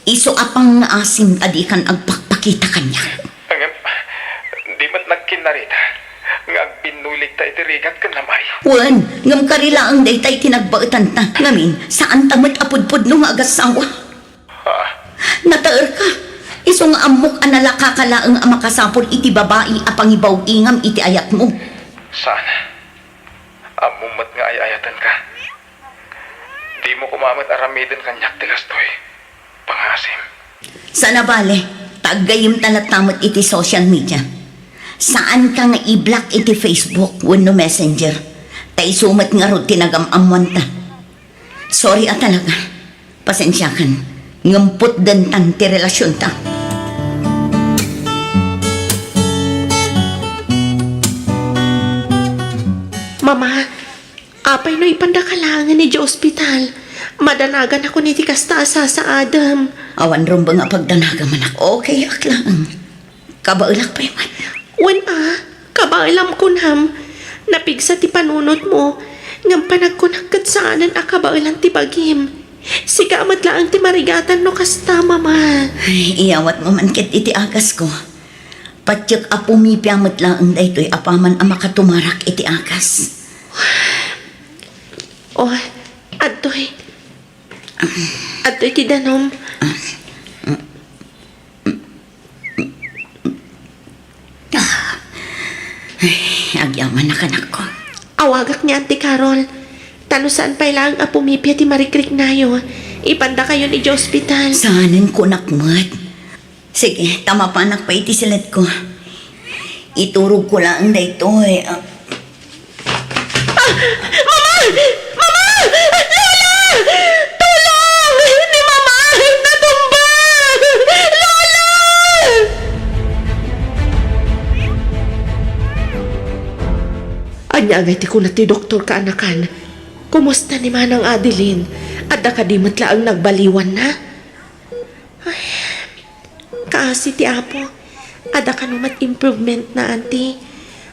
Isu a pangngaasim ta dikan agpakpakita kaniak. Ngem, di met nagkinnarita nga agbinnuligta iti rigat ken namay. Wen, ngem kari laeng dayta iti nagbaetanta. Ngamin, saanta met a pudpudno nga agassawa. Ah. Nataerka. Isu nga ammok a nalakaka laeng a makasapul iti babai a pangibawingam iti ayatmo. Saan? Ammom met nga ay-ayatenka. Dimo koma met aramiden kaniak ti kastoy. Pangngaasim. Saan a bale, ta aggayemta latta met iti social media. Saanka nga i-block iti Facebook wenno Messenger. Ta isu met ngarud ti nagam-ammoanta. Sorry a talaga. Pasensiakan. Ngem putdentan ti relasionta. Mama, apay no ipandaka laengen idiay ospital? Madanaganakon iti kasta a sasaadem. Awan rumbeng a pagdanagam, anak. Okay ak laeng. Kabaelak pay man. Wen a, kabaelam kunam. Napigsa ti panunotmo, ngem panagkunak ket saanen a kabaelan ti bagim. Sika met laeng ti marigatan no kasta, Mama. Ay, iyawatmo man ket iti agasko. Patiek a pumipia met laeng daytoy apaman a makatumarak iti agas. Oh, adtoy. Adtoy ti danum. Ah. Ay, agyamanak, anakko. Awagak ni Auntie Carol. Ta no saan pay laeng a pumipia ti marikriknayo, ipandakayon idiay ospital. Saanen kunak met. Sige, ta mapanak pay iti siletko. Iturogko laeng daytoy. Ah. Ah, Mama! Mama! Lola! Tulong! Ni Mama! Natumba! Lola! Ania ngay ti kuna ti doktor, kaanakan? Kumusta ni Manang Adeline? Adda kadi met laeng nagbaliwanna? Ay, kaasi ti Apo. Adda kano met improvement na, Auntie.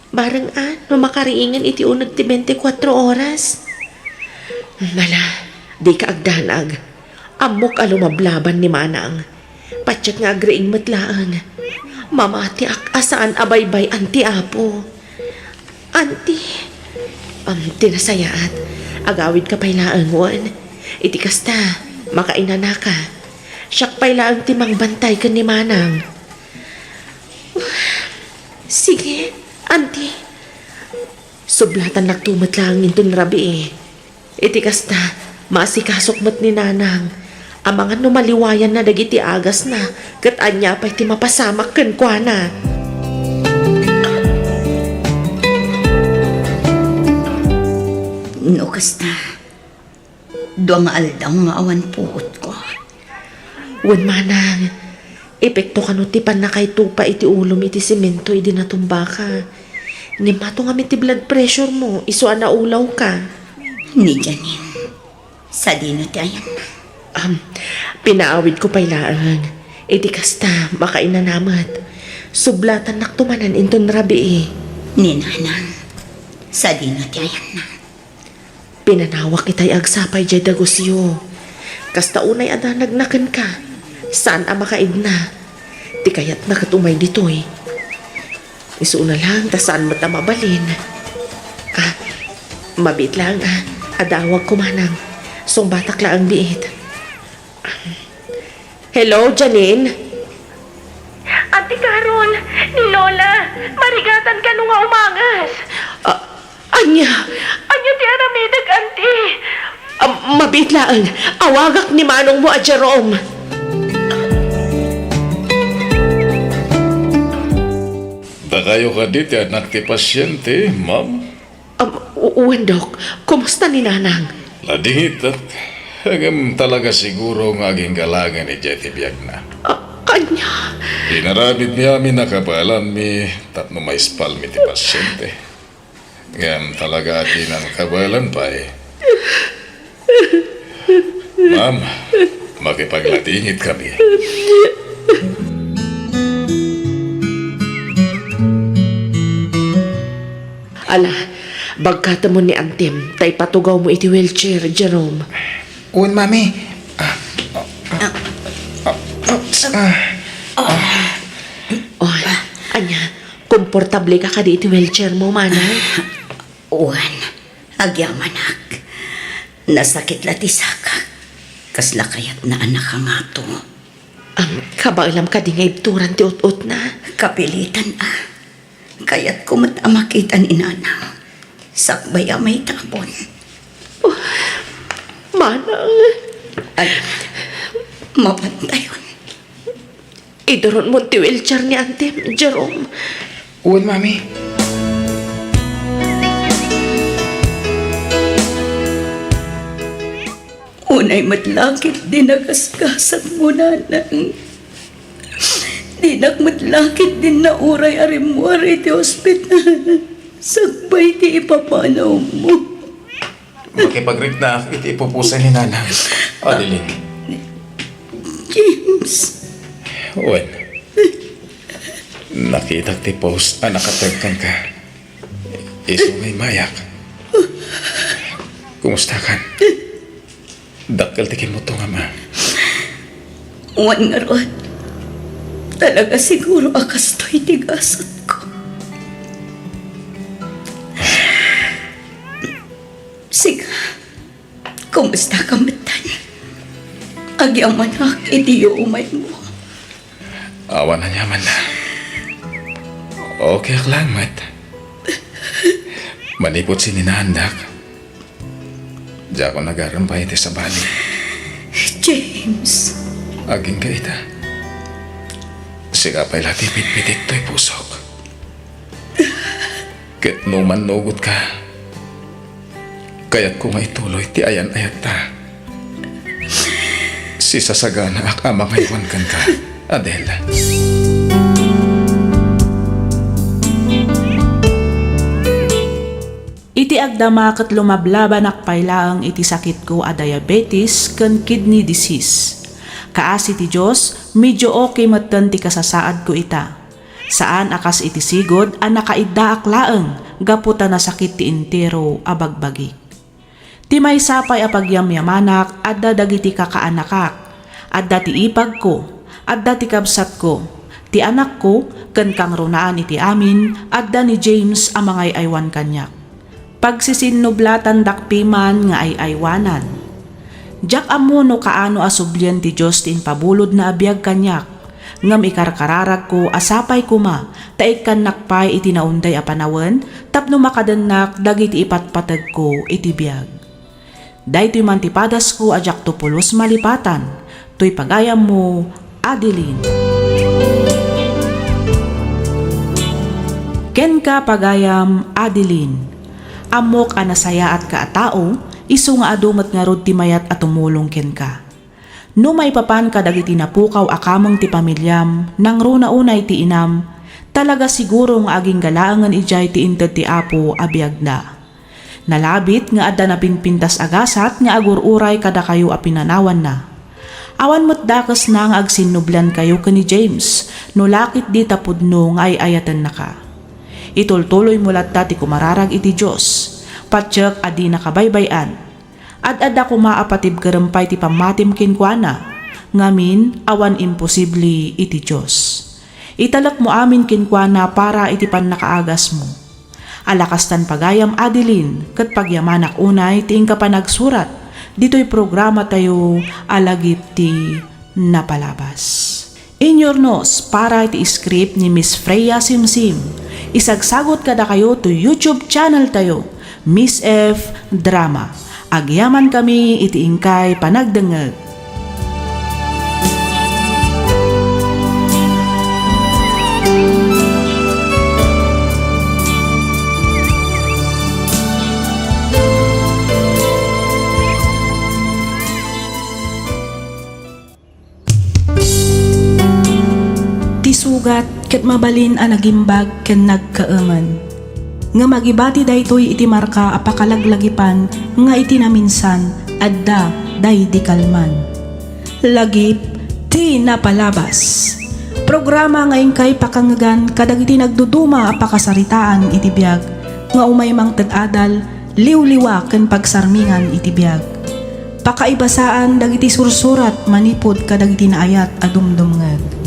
Bareng a, no makariingen iti uneg ti bentikuatro oras. Ala, dika agdanag. Ammok a lumablaban ni Manang. Patiek nga agriing met laeng. Mamatiak a saan a baybay-an ti Apo. Auntie. Am, ti nasayaat, agawidka pay laeng wen. Iti kasta, makainanaka. Siak pay laeng ti mangbantay ken ni Manang. Sige, Auntie. Sublatannakto met laeng inton rabii. Iti kasta, maasikasok met ni Nanang. Amangan no maliwayanna dagiti agasna, ket ania pay ti mapasamak kenkuana. No kasta, dua nga aldaw nga awan puotko. Wen, Manang, epekto kano ti pannakaitupa iti ulom iti semento idi natumbaka. Ngem mato ngamin ti blood pressure mo, isu a naulawka. Ni Janine, sadino ti ayanna? Am, pinaawidko pay laeng. Iti kasta, makainana met. Sublatannakto manen inton rabii. Ni Nanang, sadino ti ayanna? Pinanawak itay agsapa idiay dagusyo. Kasta unay a danagna kenka, saan a makaidna. Ti kayatna ket umay ditoy. Isuna laeng ta saan met a mabalin. Ah, mabiit laeng, ah. Adawagko manang. Sungbatak laeng biit. Hello, Janine? Auntie Carol, ni Lola, marigatan kano nga umanges. Ah, ania? Ania ti aramidek, Auntie? Ah, mabiit laeng. Awagak ni manongmo a Jerome. Dakayo kadi ti anak ti pasiente, ma'am? Um, u-, wen, Dok. Kumusta ni Nanang? Nadingitak. Ngem talaga siguro nga agingga laengen idiay ti biagna. Ah, Ania? Inaramidmi amin a kabaelanmi tapno maispalmi ti pasyente. Ngem talaga a dinan kabaelan pay. Ma'am, makipagladingit kami. Ala, bagkatemon ni Antim, ta ipatugawmo iti wheelchair, Jerome. Wen, Mami. Ah, ah, ah, ah, ah. Oy, ania, komportable ka kadi iti wheelchair mo, Manang? Wen, agyamanak. Nasakit la ti sakak. Kasla kayatna a nakangato. Am, kabaelam kadi nga ibturan ti ut-utna? Kapilitan a. Kayatko met a makita ni Nanang. Sakbay a maitabon. Oh, Manang. Ay, mapantayon. Iduronmon ti wheelchair ni Antim, Jerome. Wen, Mami. Unay met la ketdi nagasgasatmo, Nanang. Dinak met la ketdi nauray a rimmuar iti ospital. Sakbay ti ipapanawmo. Makipagriknaak iti ipupusay ni Nanang. Adeline. James. Wen. Nakitak ti post a nakatag kenka. Isu nga immayak. Kumustakan? Dakkel ti kimmutongam, a. Wen ngarud, talaga siguro a kastoy ti gasatko. Sika, kumusta ka metten? Agyamanak iti yuumaymo. Awan aniaman. Okay ak lang met. Manipud sininaandak, diakon agarem pay iti sabali. James. Agingga ita. Sika pay la ti pitpitik toy pusok. Ket no mannugot ka, kayatko nga ituloy ti ayan-ayatta. Sisasaganaak a mangaywan kenka, Adele. Iti agdama ket lumablabanak pay laeng iti sakitko a diabetes ken kidney disease. Kaasi ti Dios, medyo okay metten ti kasasaadko ita. Saan a kas iti sigud a nakaiddaak laeng gapu ta nasakit ti entero a bagbagik. Ti maysa pay a pagyamyamanak adda dagiti kakaanakak, adda ti ipagko, adda ti kabsatko, ti anakko, ken kangrunaan iti amin, adda ni James a mangay-aywan kaniak. Pagsisinnublatan dakpiman nga ay-aywanan. Diak ammo no kaano a sublien ti Dios ti impabulodna a biag kaniak, ngem ikarkararagko a sapay koma ta ikkannak pay iti naunday a panawen tapno makadennak dagiti ipatpategko iti biag. Daytoy man ti padasko a diakto pulos malipatan, toy pagayammo, Adeline. Kenka, pagayam, Adeline. Ammok a nasayaatka a tao, isu nga adu met ngarud ti mayat a tumulong kenka. No maipapan kadagiti napukaw a kameng ti pamiliam, nangruna unay ti inam, talaga siguro nga agingga laengen idiay ti inted ti Apo a biagda. Nalabit nga adda napinpintas a gasat nga agur-uray kadakayo a pinanawanna. Awan met dakesna nga agsinnublankayo ken ni James no la ketdi ta pudno nga ay-ayatennaka. Itultuloymo latta ti kumararag iti Dios, patiek a dinaka baybay-an. Ad-adda koma a patibkerem pay ti pammatim kenkuana, ngamin, awan imposible iti Dios. Italekmo amin kenkuana para iti pannakaagasmo. Ala kastan pagayam Adeline, ket pagyamanak unay ti inka panagsurat ditoy programatayo a Lagip ti Napalabas. Inyurnos para iti script ni Miss Freya Simsim. Isagsagot kadakayo to YouTube channel tayo, Miss F Drama. Agyamankami iti inkay panagdengngeg. Isugat ket mabalin a nagimbag ken nagkaemen. Ngem agibati daytoy iti marka a pakalaglagipan nga iti naminsan, adda daydi kalman. Lagip ti napalabas. Programa nga inkay pakangegan kadagiti nagduduma a pakasaritaan iti biag nga umay mangted adal, liwliwa ken pagsarmingan iti biag. Pakaibasaan dagiti sursurat manipud kadagiti naayat a dumdumngeg.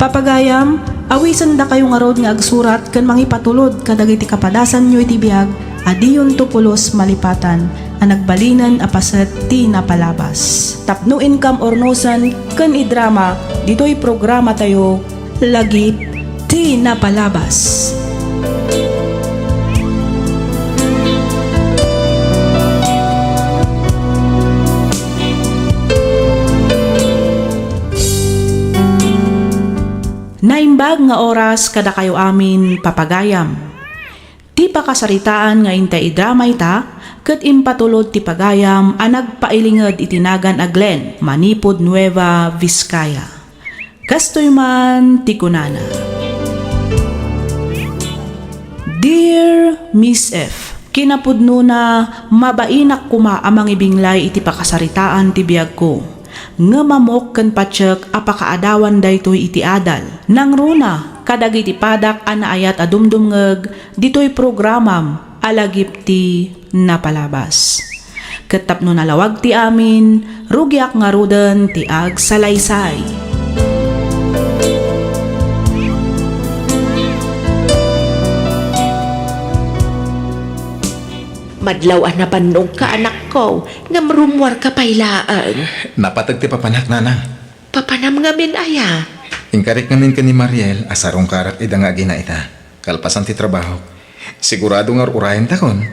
Papagayam, awisendakayo ngarud nga agsurat ken mangipatulod kadagiti kapadasanyo iti biag a diyonto pulos malipatan a nagbalinen a paset ti napalabas. Tapno inkam urnosen ken idrama ditoy programatayo, Lagip ti Napalabas. Naimbag nga oras kadakayo amin, papagayam. Ti pakasaritaan nga intay idrama ita ket impatulod ti pagayam a nagpailinged iti nagan a Glenn manipud Nueva Vizcaya. Kastoy man ti kunana, Dear Miss F, kinapudnona, mabainak koma a mangibinglay iti pakasaritaan ti biagko. Ngem ammok ken patiek a pakaadawan daytoy iti adal. Nangruna kadagiti padak a naayat a dumdumngeg ditoy programam a Lagip ti Napalabas. Ket tapno nalawag ti amin, rugiak ngaruden ti agsalaysay. Madlaw a nabannogka, anakko, ngem rummuarka pay laeng. Napateg ti papanak, nanang. Papanam ngamin aya? Inkarik ngamin ken ni Mariel a sarungkarak ida nga agina ita. Kalpasan ti trabahok, sigurado nga ur-urayentakon.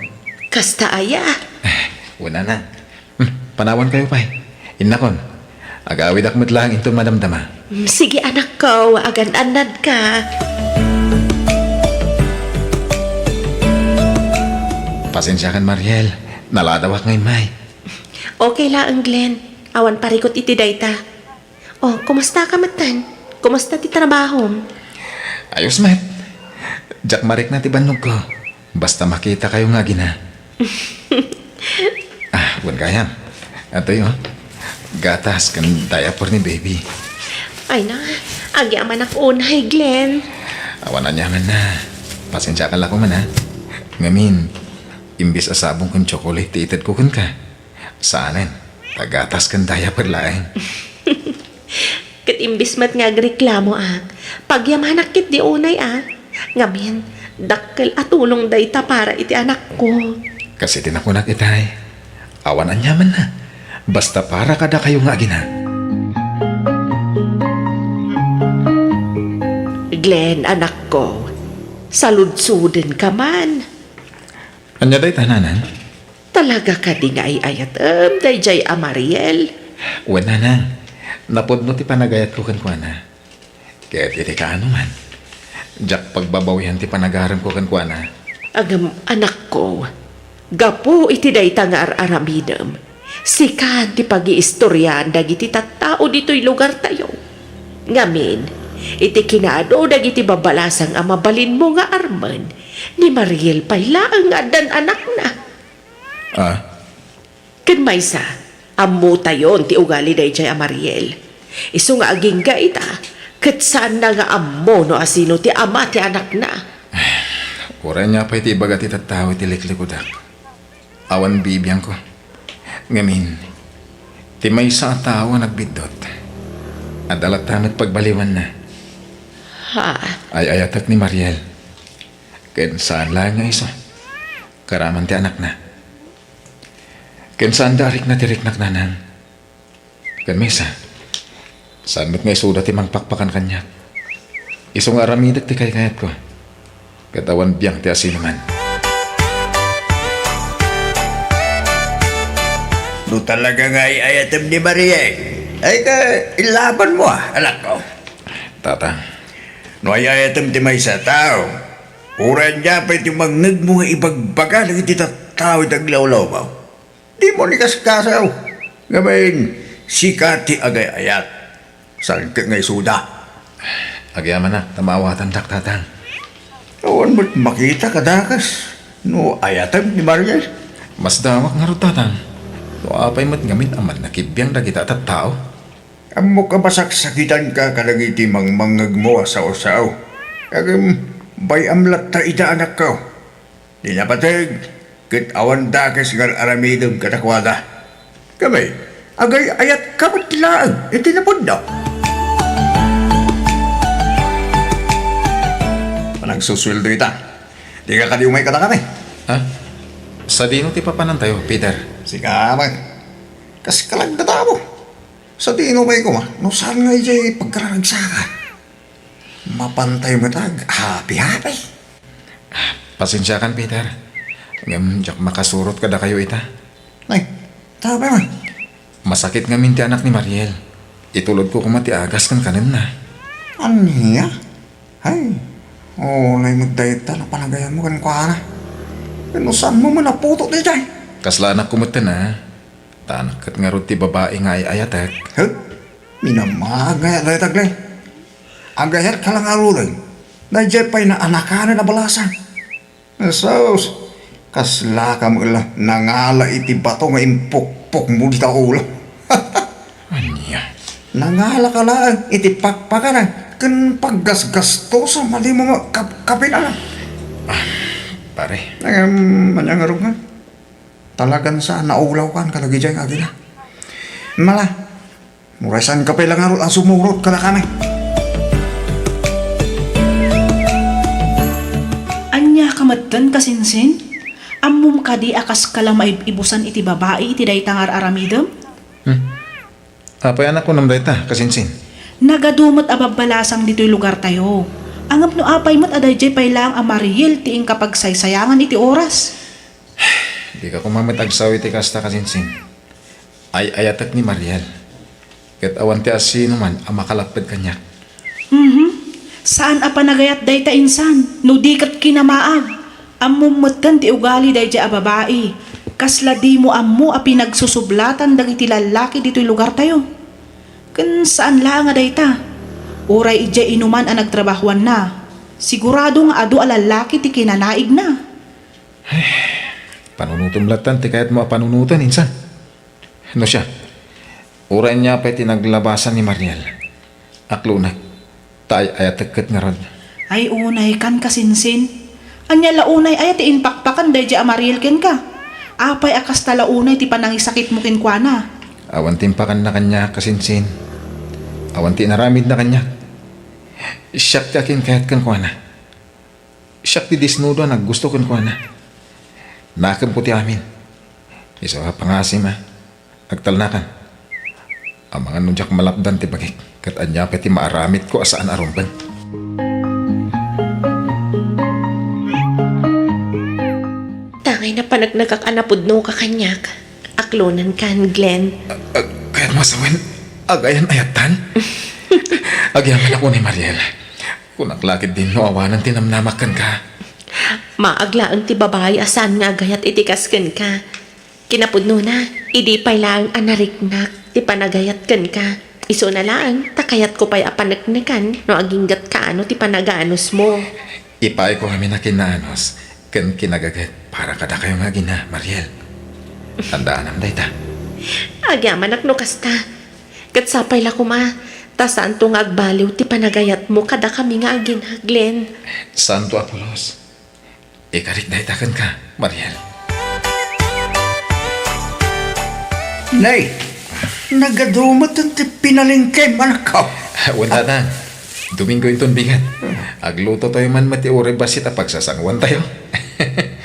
Kasta aya? Wen, nanang. Hmm, panawankayo pay. Innakon, agawidak met laeng inton madamdama. Mm, sige, anakko, agan-annadka. Pasensiakan, Mariel. Naladawak nga immay. Okay laeng, Glenn. Awan parikut iti dayta. Oh, kumustaka metten? Kumusta ti trabahom? Ayos met. Diak marikna ti bannogko. Basta makitakayo nga agina. Ah, wen gayam. Atoy, oh. Gatas ken diaper ni baby. Ay na, agyamanak unay, Glenn. Awan aniamanna. Pasensiakan la koma, ha. Ngamin, imbes a sabong ken tsokolate ti itedko kenka, saanen, ta gatas ken diaper laeng. Ket imbes met nga agreklamoak, pagyamanak ketdi unay a. Ngamin, dakkel a tulong dayta para iti anakko. Kas iti nakunak itay, awan aniamanna, basta para kadakayo nga agina. Glenn, anakko, saludsodenka man. Ania dayta, nanang? Talaga kadi nga ay-ayatem daydiay a Mariel? Wen, nanang. Napudno ti panagayatko kenkuana. Ket iti kaano man, diak pagbabawian ti panagaremko kenkuana. Ngem, anakko, gapu iti dayta nga ar-aramidem, sika ti pagiistoriaan dagiti tattao ditoy lugartayo. Ngamin, iti kinaadu dagiti babalasang a mabalinmo nga armen, ni Mariel pay laeng nga addan anakna. Ah? Ken maysa, ammotayon ti ugali daydiay a Mariel. Isu nga agingga ita, ket saanna nga ammo no asino ti ama ti anakna. Uray ania pay ti ibaga ti tattao iti liklikudak. Awan bibiangko. Ngamin, ti maysa a tao a nagbiddut, adda latta met pagbaliwanna. Ha? Ay-ayatek ni Mariel. Ken saan laeng nga isu, karaman ti anakna. Ken saanda a rikna ti riknak, nanang. Ken maysa, saan met nga isuda ti mangpakpakan kaniak. Isu nga aramidek ti kaykayatko, ket awan biang ti asinoman. No talaga nga ay-ayatem ni Mariel, ay ka ilabanmo, a, anakko. Tata. No ay-ayatem ti maysa a tao, uray ania pay ti mangngegmo nga ibagbaga dagiti tattao iti aglawlawmo. Dimo ni kaskasaw. Ngamin, sika ti agay-ayat. Saan ket nga isuda? Agyamanak ta maawatandak, Tatang. Awan met makita kadakes no ayatem ni Mariel. Masdawak ngarud, Tatang, no apay met ngamin a mannakibbiang dagita a tattao. Ammok a masaksakitanka kadagiti mangmangngegmo a sao-sao. Ngem bay-am latta ida, anakko. Di napateg, ket awan dakes nga ar-aramidem kadakuada. Kami, agay-ayatka met laeng iti napudno. Panagsusueldo ita. Dika kadi umay kadakami? Ha? Sadino ti papanantayo, Peter? Sika met. Kas kalagdatamu. Sadino pay koma no saan nga idiay pagkararagsaka? Mapantay met ag-happy-happy. Pasensiakan, Peter. Ngem diak makasurot kadakayo ita. Ay, tapay man. Masakit ngamin ti anak ni Mariel. Itulodko koma ti agas ken kanenna. Ania? Ay, unay met dayta no panagayatmo kenkuana. Ken no saanmo man a puto daydiay? Kasla anakko metten a. Ta anak ket ngarud ti babai nga ay-ayatek. He? Minamag nga dayta, Glenn. Agayatka la ngaruden. Daydiay pay naanakanen a balasang. Asus, kaslaka met la nangala iti bato nga impukpokmo dita ulo. Ania? Nangalaka laeng iti pakpakanak ken paggasgastosom a dimo met kap-, kapil-anan. Ah, pare. Ngem, ania ngarud nga? Talagan saan a ulawkan kadagiti agina. Mala, muraysanka pay la ngarud a sumurot kadakami. Ania ka metten, kasinsin? Ammom kadi a kaska la maib-ibusan iti babai iti dayta nga ar-aramidem? Hmm. Apay a nakunam dayta, kasinsin? Nagadu met a babbalasang ditoy lugartayo. Ngem no apay met a daydiay pay laeng a Mariel ti inka pagsaysayangan iti oras? Dika koma met agsao iti kasta, kasinsin. Ay-ayatek ni Mariel. Ket awan ti asinoman a makalapped kaniak. Mhm. Saan a panagayat dayta insan, no di ket kinamaag. Ammom metten ti ugali daydiay a babai. Kasla dimo ammo a pinagsusublatan dagiti lallaki ditoy lugartayo. Ken saan laeng a dayta. Uray idiay inuman a nagtrabahoanna, sigurado nga adu a lallaki ti kinanaigna. Panunotem lattan ti kayatmo a panunoten, insan. No siak, uray ania pay ti naglabasan ni Mariel, aklonek, ta ay-ayatek ket ngarud. Ay, unaykan, kasinsin. Ania la unay aya ti impakpakan daydiay a Mariel kenka? Apay a kasta la unay ti panangisakitmo kenkuana? Awan ti impakanna kaniak, kasinsin. Awan ti inaramidna kaniak. Siak ti akinkayat kenkuana. Siak ti disnudo a naggusto kenkuana. Nakemko ti amin. Isu a pangasim a agtalnakan. Amangan no diak malapdan ti bagik, ket ania pay ti maaramidko a saan a rumbeng. Tangay napaneknekak a napudnoka kaniak. Aklonenkan, Glenn. A, a, kayatmo a sawen, agayan-ayattan? Agyamanak unay, Mariel. Kunak la ketdin no awanen ti namnamak kenka. Maag laeng ti babai a saan nga agayat iti kas kenka. Kinapudnona, idi pay laeng a nariknak ti panagayat kenka. Isuna laeng ta kayatko pay a paneknekan no agingga't kaano ti panaganusmo. Ipaayko amin a kinaanus ken kinagaget para kadakayo nga agina, Mariel. Tandaanam dayta. Agyamanak no kasta. Ket sapay la koma, ta saanto nga agbaliw ti panagayatmo kadakami nga agina, Glenn. Saanto a pulos. Ikarik dayta kenka, Mariel. Nay, nagadu met ti pinalengkem, anakko. Wen, Tatang. Domingo inton bigat. Aglutotayo man met ti uray bassit a pagsasangoantayo.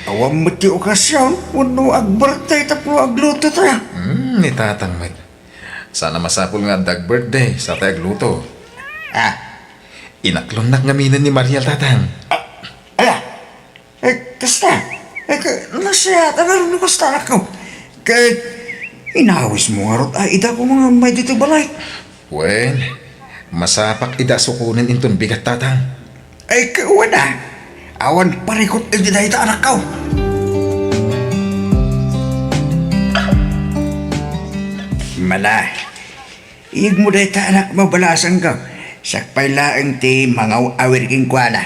Awan met ti okasion wenno ag-birthday tapno aglutotayo. Hmm, ni Tatang met. Saan a masapul nga adda ag-birthday, sa tay agluto. Ah, inaklonnak ngaminen ni Mariel, Tatang. Ah, ala, eh, kasta, eh, ka-, nasayaat a ngarud no kasta, anakko. Ket, inawismo ngarud a ida koma nga ummay ditoy balay. Wen, masapak ida a sukonen inton bigat, Tatang. Ay, kawana. Awan parikut iti dayta, anakko. Mala, iyegmo dayta, anakko, a balasangko. Siak pay laeng ti mangaw-awir kenkuana.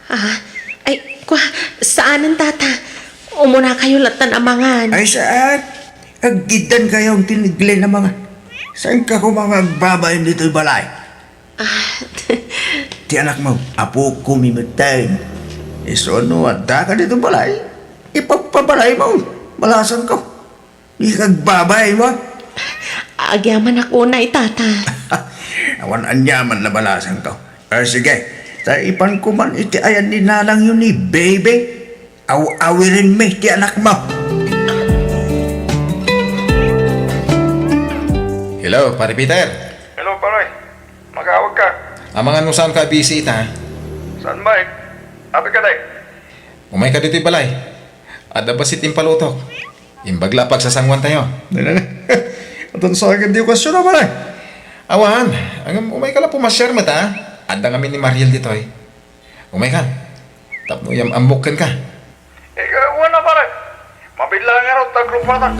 Ah, ay, kwa, saanen, Tata. Umunakayo lattan a mangan. Ay, saan? Aggidankayo ti ni Glenn a mangan. Saanka koma nga agbabain ditoy balay? Ah, ti anakmo, apokomi metten. Isu no addaka ditoy balay, ipagpabalaymo. Balasangko. Di ka agbabain, wa? Agyamanak unay, Tata. Awan aniaman a balasangko. Ah, sige. Ta ipanko man iti ayan ni nanangyo ni Baby. Aw-awirenmi ti anakmo. Hello, Pare Peter. Hello, pare. Magawag ka. Amangan mo saan ka busy ita? Saan, Mike? Abi ka, Day? Umay ka ditoy balay. Adda bassit impalutok. Imbag la a pagsasanguan tayo. Aton sa akin di okasyon, pare. Awan, ngem umay ka la pumasiar met, a? Adda ngamin ni Mariel ditoy. Umay ka. Tapno iyam-ammok kenka. Ikaw, wala, pare. Mabidla nga raw, tagrupatak.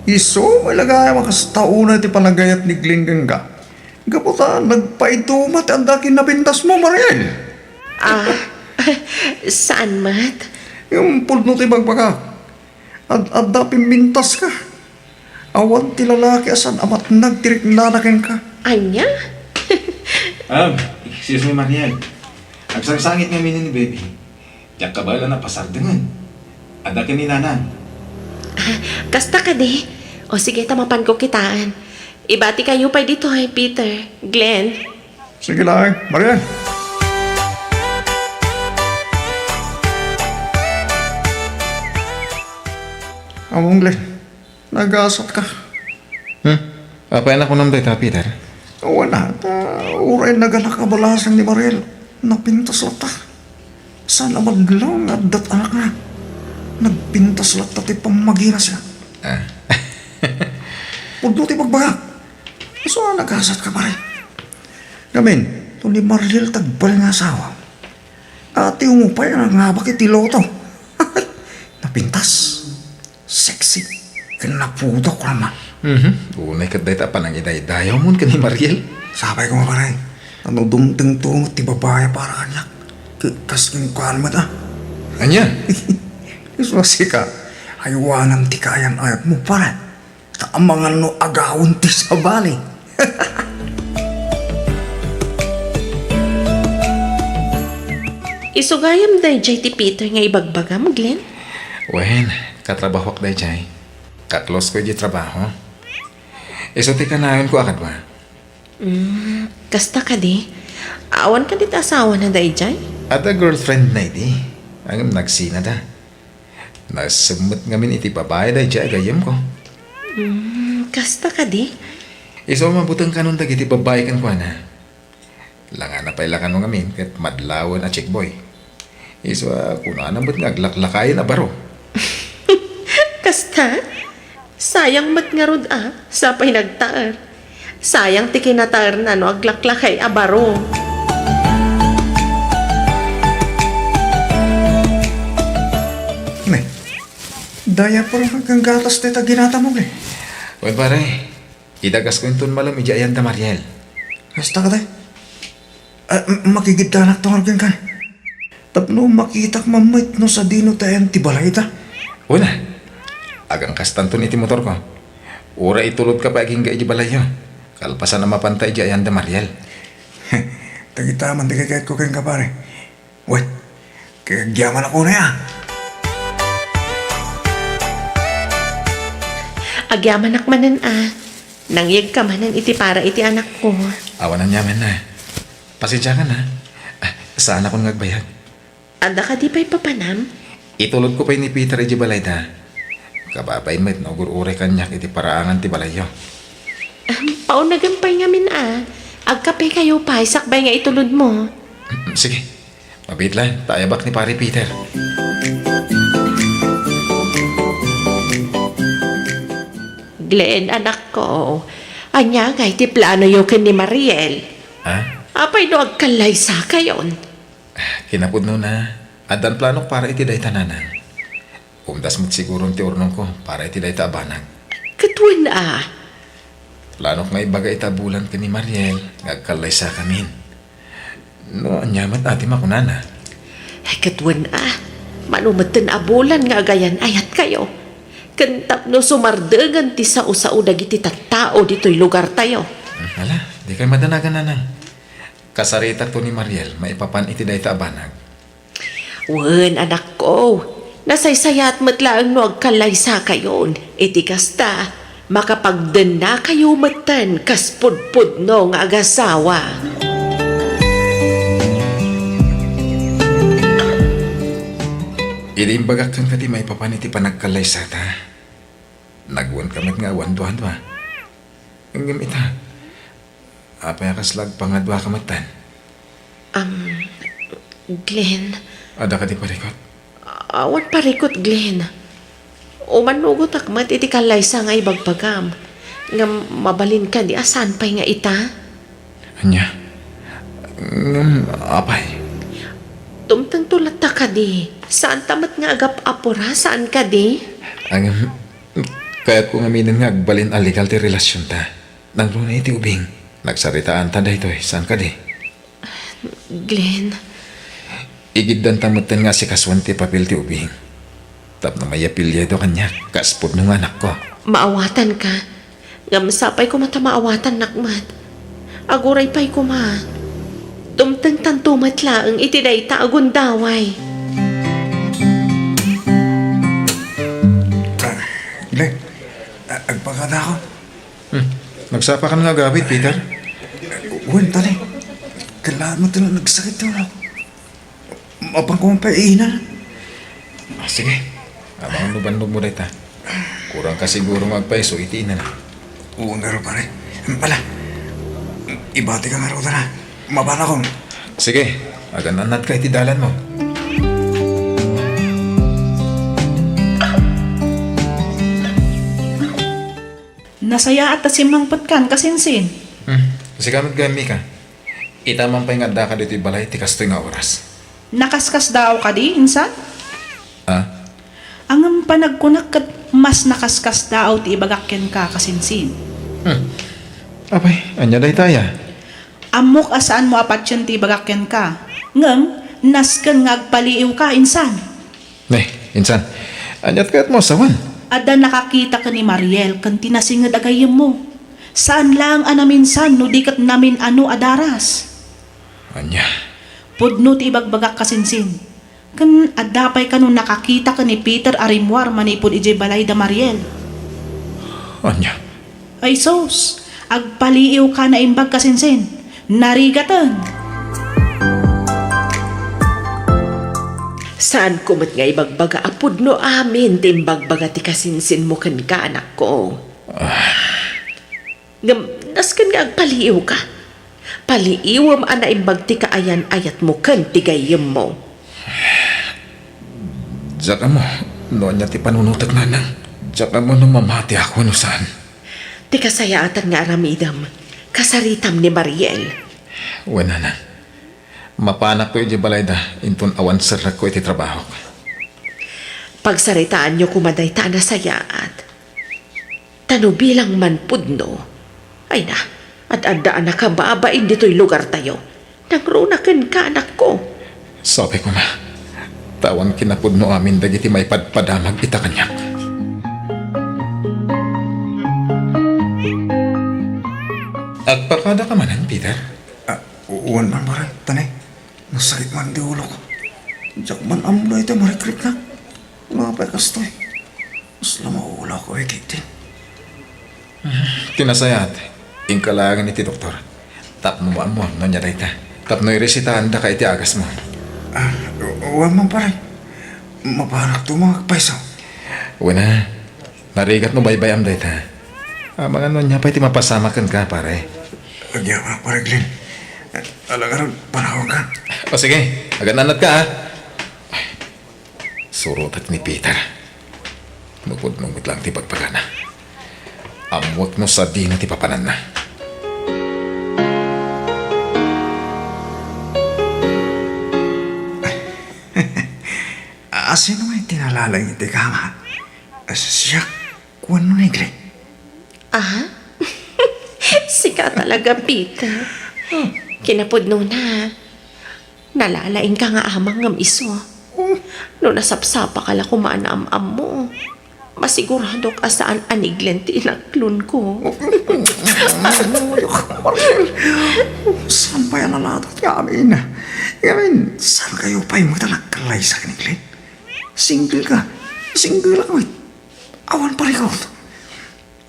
Isu, may lagay, makasta unay ti panagayat ni Glenn kenka. Gapu ta nagpaiduma ti adda ken napintasmo, Mariel. Ah, saan met? Ngem pudno ti ibagbagak. Ad-adda pimpintaska. Awan ti lalaki a saan a matnag ti riknana kenka. Ania? Um, excuse me, Mariel. Agsangsangit ngamin ni Baby. Diak kabaelan a pasardengen. Adda ken ni Nanang. Ah, kasta kadi? O sige, ta mapanko kitaen. Ibatikayo pay ditoy, Peter, Glenn. Sige laeng, Mariel. Among Glenn, nagasatka. Hmm? Apay a kunam dayta, Peter? Wen a, ta uray nagalak a balasang ni Mariel, napintas latta. Saan a madlaw nga addat anakna. Nagpintas latta ti pammagina siya. Ah. Pudno ti ibagbagak. Isu a nagasatka, pare. Ngamin, no ni Mariel ti agbalin nga asawa, ati umupay a nangabak iti loto. Napintas. Sexy. Ken napudok laman. Mhm. Unay ket dayta a panangidaydayawmon ken ni Mariel. Sapay koma, pare. No dumtengto met ti babai a para kaniak, ke-, kas kenkuana met, a. Ania? Isu a sika, aywanam ti kaayan-ayatmo, pare. Ta amangan no agawen ti sabali. Isu gayam daydiay ti Peter nga ibagbagam, Glenn? Wen, katrabahoak daydiay. Ka-close ko idiay trabaho. Isu ti kanayon ko a kadua. Mm, kasta kadi? Awan kadi ti asawana daydiay? Adda girlfriend na idi. Ngem nagsinada. Nasemmet ngamin iti babai daydiay a gayyemko. Mm, kasta kadi? Isu a mabuteng kanon dagiti babai kenkuana. Langana pay la kano ngamin ket madlawen a chickboy. Isu a kunana met nga aglaklakayen a baro. Kasta? Sayang met ngarud a, sa pay nagtaer. Sayang ti kinataerna no aglaklakay a baro. Ne, dayapor ken gatas dayta ginatamo, ne? Wen, pare, idagasko inton malem idiay ayan da Mariel. Kasta kadi? Ah, m-, makigiddanak to ngarud kenka. Tapno makitak man met no sadino ti ayan ti balayda. Wen a. Agangkastanton iti motorko. Uray itulodka pay agingga idiay balayyo. Kalpasan a mapanta idiay ayan da Mariel. Dagita man ti kayatko kenka, pare. Wen, kay agyamanak unay a. Agyamanak manen a. Nangyegka manen iti para iti anakko. Awan aniamanna. Pasensiakan a. Ah, saanakon nga agbayag. Adda kadi pay papanam? Itulodko pay ni Peter idiay balayda. Kababain met no agur-uray kaniak iti paraangan ti balayyo. Ahem, paunegem pay ngamin a. Agkapekayo pay sakbay nga itulodmo. Mm, sige. Mabiit la, ta ayabak ni Pare Peter. Glenn, anakko, ania ngay ti planoyo ken ni Mariel? Ha? Apay no agkallaysakayon? Kinapudnona, addan planok para iti dayta, nanang. Umdas met siguron ti urnongko para iti dayta a banag. Ket wen a. Planok nga ibaga ita a bulan ken ni Mariel nga agkallaysakamin. No ania met a ti makunana? Ket wen a, mano metten a bulan nga agayan-ayatkayo. Ken tapno sumardengen ti sao-sao dagiti tattao ditoy lugartayo. Hmm, ala, dikay madanagan, nanang. Kasaritakto ni Mariel maipapan iti dayta a banag. Wen, anakko, nasaysayaat met laeng no agkallaysakayon. Iti kasta, makapagdennakayo metten kas pudpudno nga agasawa. Idi imbagak kenka ti maipapan iti panagkallaysata, nagwenka met nga awan duadua. Ngem ita, apay a kasla agpangaduaka metten? Am, Glenn. Adda kadi parikut? Awan parikut, Glenn. Umannugotak met iti kallaysa nga ibagbagam. Ngem mabalin kadi a saan pay nga ita? Ania? Ngem apay? Dumtengto latta kadi. Saanta met nga agap-apura, saan kadi? Ngem, kayatko ngaminen nga agbalin a legal ti relasionta. Nangruna iti ubing. Nagsaritaanta daytoy, saan kadi? Glenn. Igiddanta metten nga asikasuen ti papel ti ubing. Tapno maiapelyedo kaniak, kas pudno nga anakko. Maawatanka. Ngem sapay koma ta maawatannak met. Aguray pay koma. Dumtengtanto met laeng iti dayta a gundaway. Ah, Glenn, a-, agpakadako. Hmm. Nagsapa kan nga agawid, Peter? Wen, tani. Kailangan mo talaga nagsakit yung ako. Mapang ko ang painan. Ah, sige. Abangan mo bannog mo dayta. Kurang ka siguro nga agpaiso iti inana. Oo nga, pare. Bala, ibati ka nga raw na. Mabala ko. Sige. Agan-annad ka iti dalan mo. Nasayaat ta simmangpetkan, kasinsin. Hmm. Sika met gayam, Mika. Ita man pay nga addaka ditoy balay ti kastoy nga oras. Nakaskasdaaw kadi, insan? Ah? Ngem panagkunak ket mas nakaskasdaaw ti ibagak kenka, kasinsin. Hmm. Apay, ania dayta aya? Ammok a saanmo a patien ti ibagak kenka. Ngem, nasken nga agpaliiwka, insan. Ne, insan, aniat kayatmo a sawen? Adda nakakita ken ni Mariel ken ti nasinged a gayyemmo. Saan laeng a naminsan no di ket namin-ano a daras. Ania? Pudno ti ibagbagak, kasinsin. Ken adda pay kano nakakita ken ni Peter a rimmuar manipud idiay balay da Mariel. Ania? Ay sus, agpaliiwka, naimbag, kasinsin. Narigaten. Saanko met nga ibagbaga a pudno amin ti imbagbaga ti kasinsinmo kenka, anakko. Ah. Ngem nasken nga agpaliiwka. Paliiwem a naimbag ti kaayan-ayatmo ken ti gayyemmo. Diak ammo no ania ti panunotek, nanang. Diak ammo no mamatiak wenno saan. Ti kasayaatan nga aramidem, kasaritam ni Mariel. Wen, nanang. Mapanakto idiay balayda inton awan serrekko iti trabahok. Pagsaritaanyo koma dayta a nasayaat. Ta no bilang man pudno, ay na, ad-adda a nakababain ditoy lugartayo. Nangruna kenka, anakko. Sapay koma, ta awan kinapudno amin dagiti maipadpadamag ita kaniak. Agpakadaka manen, Peter? Ah, wen man, pare, tani. Nasakit man ti ulok. Diak man ammo dayta marikriknak. Nga pay kastoy. Mas la maulak ko, eh, Kitin. Ti nasayaat, inka laengen iti doktor. Tapno maammuam no ania dayta. Tapno iresitaandaka iti agasmo. Ah, wen man, pare. Mapanakto nga agpayso. Wen a, narigat no baybay-am dayta. Amangan no ania pay ti mapasamak kenka, pare. Agyamanak, pare Glenn. Ala ngarud, panawanka. O sige, agan-annadka, a. Surotek ni Peter. No pudno met laeng ti bagbagana. Ammoek no sadino ti papananna. Asino ngay ti nalaing iti kama? Siak wenno ni Glenn? Ah? Sika talaga, Peter. Kinapudnona, nalalaingka nga amang ngem isu. No nasapsapaka la koma a naam-ammo, masiguradok a saan a ni Glenn ti inaklonko. Mariel, saan pay a nalatak ti amin? Ngamin, saan kayo pay met a nagkallaysa ken ni Glenn? Single ka. Single ka met. Awan parikot.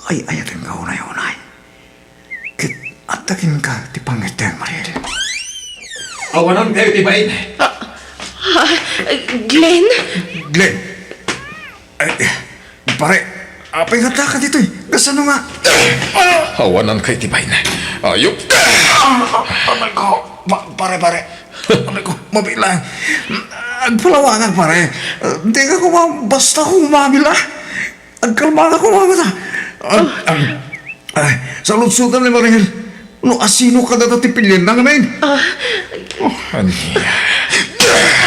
Ay-ayatenka unay-unay. Ket adda kenka ti pangngeddeng, Mariel. Awanan kayo ti bain. Ah, ah, Glenn? Glenn. Ay, pare, apay nga taka ditoy? Kasano nga? Awanan kayo ti bain. Ayop ka! Ah, ah, amay ko. Pa-, pare, pare. Amay ko, mabilang. Agpalawangag, pare. Di ka kuma-, basta kumamila. Agkalma ka, kumamata. Ah, ah, ay, saludsotan ni Mariel. No asino ka data ti pilien na ngamin? Ah. Oh, ania?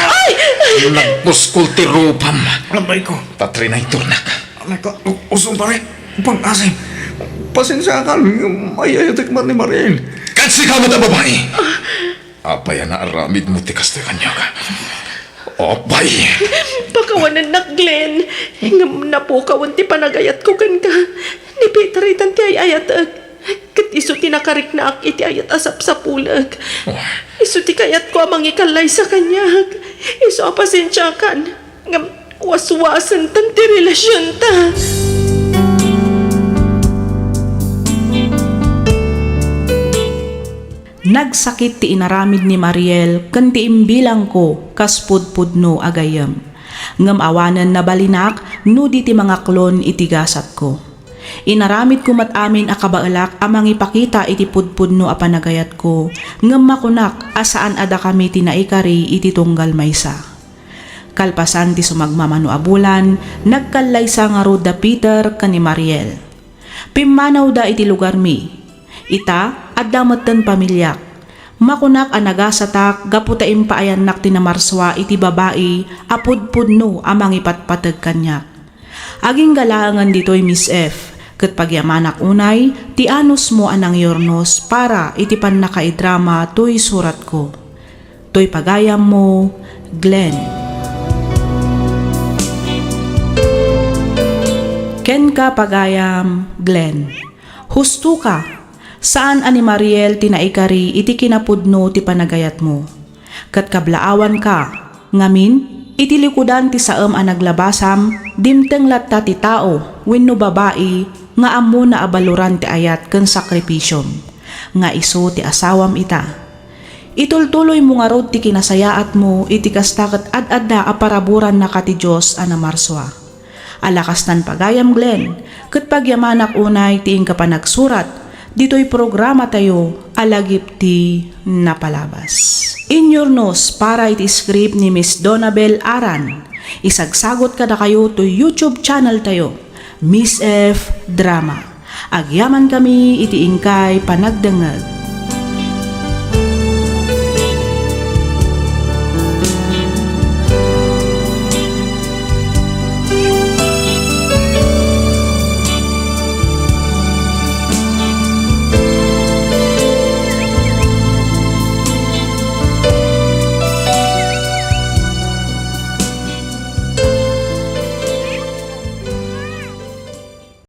Ay! Nagpuskol ti rupam. Amay ko. Patrinay turnak. Amay ko. U-, usom pare. Pang-asim. Pasensya ka. Ay, ay, tikman ni Mariel. Ket sika met a babai. Apay a naaramidmo ti kastoy kaniak? Apay! Pakawanennak, Glenn. Ngem napukawen ti panagayatko kenka. Ni Peter itan ti ay-ayatek. Ket isu ti nakariknaak iti ayat a sapsapulek. Oh. Isu ti kayatko a mangikallaysa kaniak. Isu a pasensiakan. Ngem waswasentan ti relasionta. Nagsakit ti inaramid ni Mariel ken ti imbilangko kas pudpudno a gayyem. Ngem awanen nabalinak no di ti mangaklon iti gasatko. Inaramidko met amin a kabaelak a mangipakita iti pudpudno a panagayatko, ngem makunak a saan a dakami ti naikari iti tunggal maysa. Kalpasan ti sumagmamano a bulan, nagkallaysa ngarud da Peter ken ni Mariel. Pimmanawda iti lugarmi. Ita, adda metten pamiliak. Makunak a nagasatak gapu ta impaayannak ti namarsua iti babai a pudpudno a mangipatpateg kaniak. Agingga laengen ditoy, Miss F, ket pagyamanak unay ti anusmo a nangyurnos para iti pannakaidrama toy suratko. Toy pagayammo, Glenn. Kenka, pagayam, Glenn. Husto ka. Saan a ni Mariel ti naikari iti kinapudno ti panagayatmo. Ket kablaawanka, ngamin, iti likudan ti saem a naglabasam, dimteng latta ti tao wenno babai nga ammona a baluran ti ayat ken sakripisiom, nga isu ti asawam ita. Itultuloymo ngarud ti kinasayaatmo iti kasta ket ad-adda a paraburannaka ti Dios a namarsua. Ala kastan pagayam, Glenn, ket pagyamanak unay ti inka panagsurat ditoy programatayo a Lagip ti Napalabas. Inyurnos para iti script ni Miss Donabel Aran. Isagsagot kadakayo toy YouTube channel tayo, Miss F Drama. Agyamankami iti inkay panagdengngeg.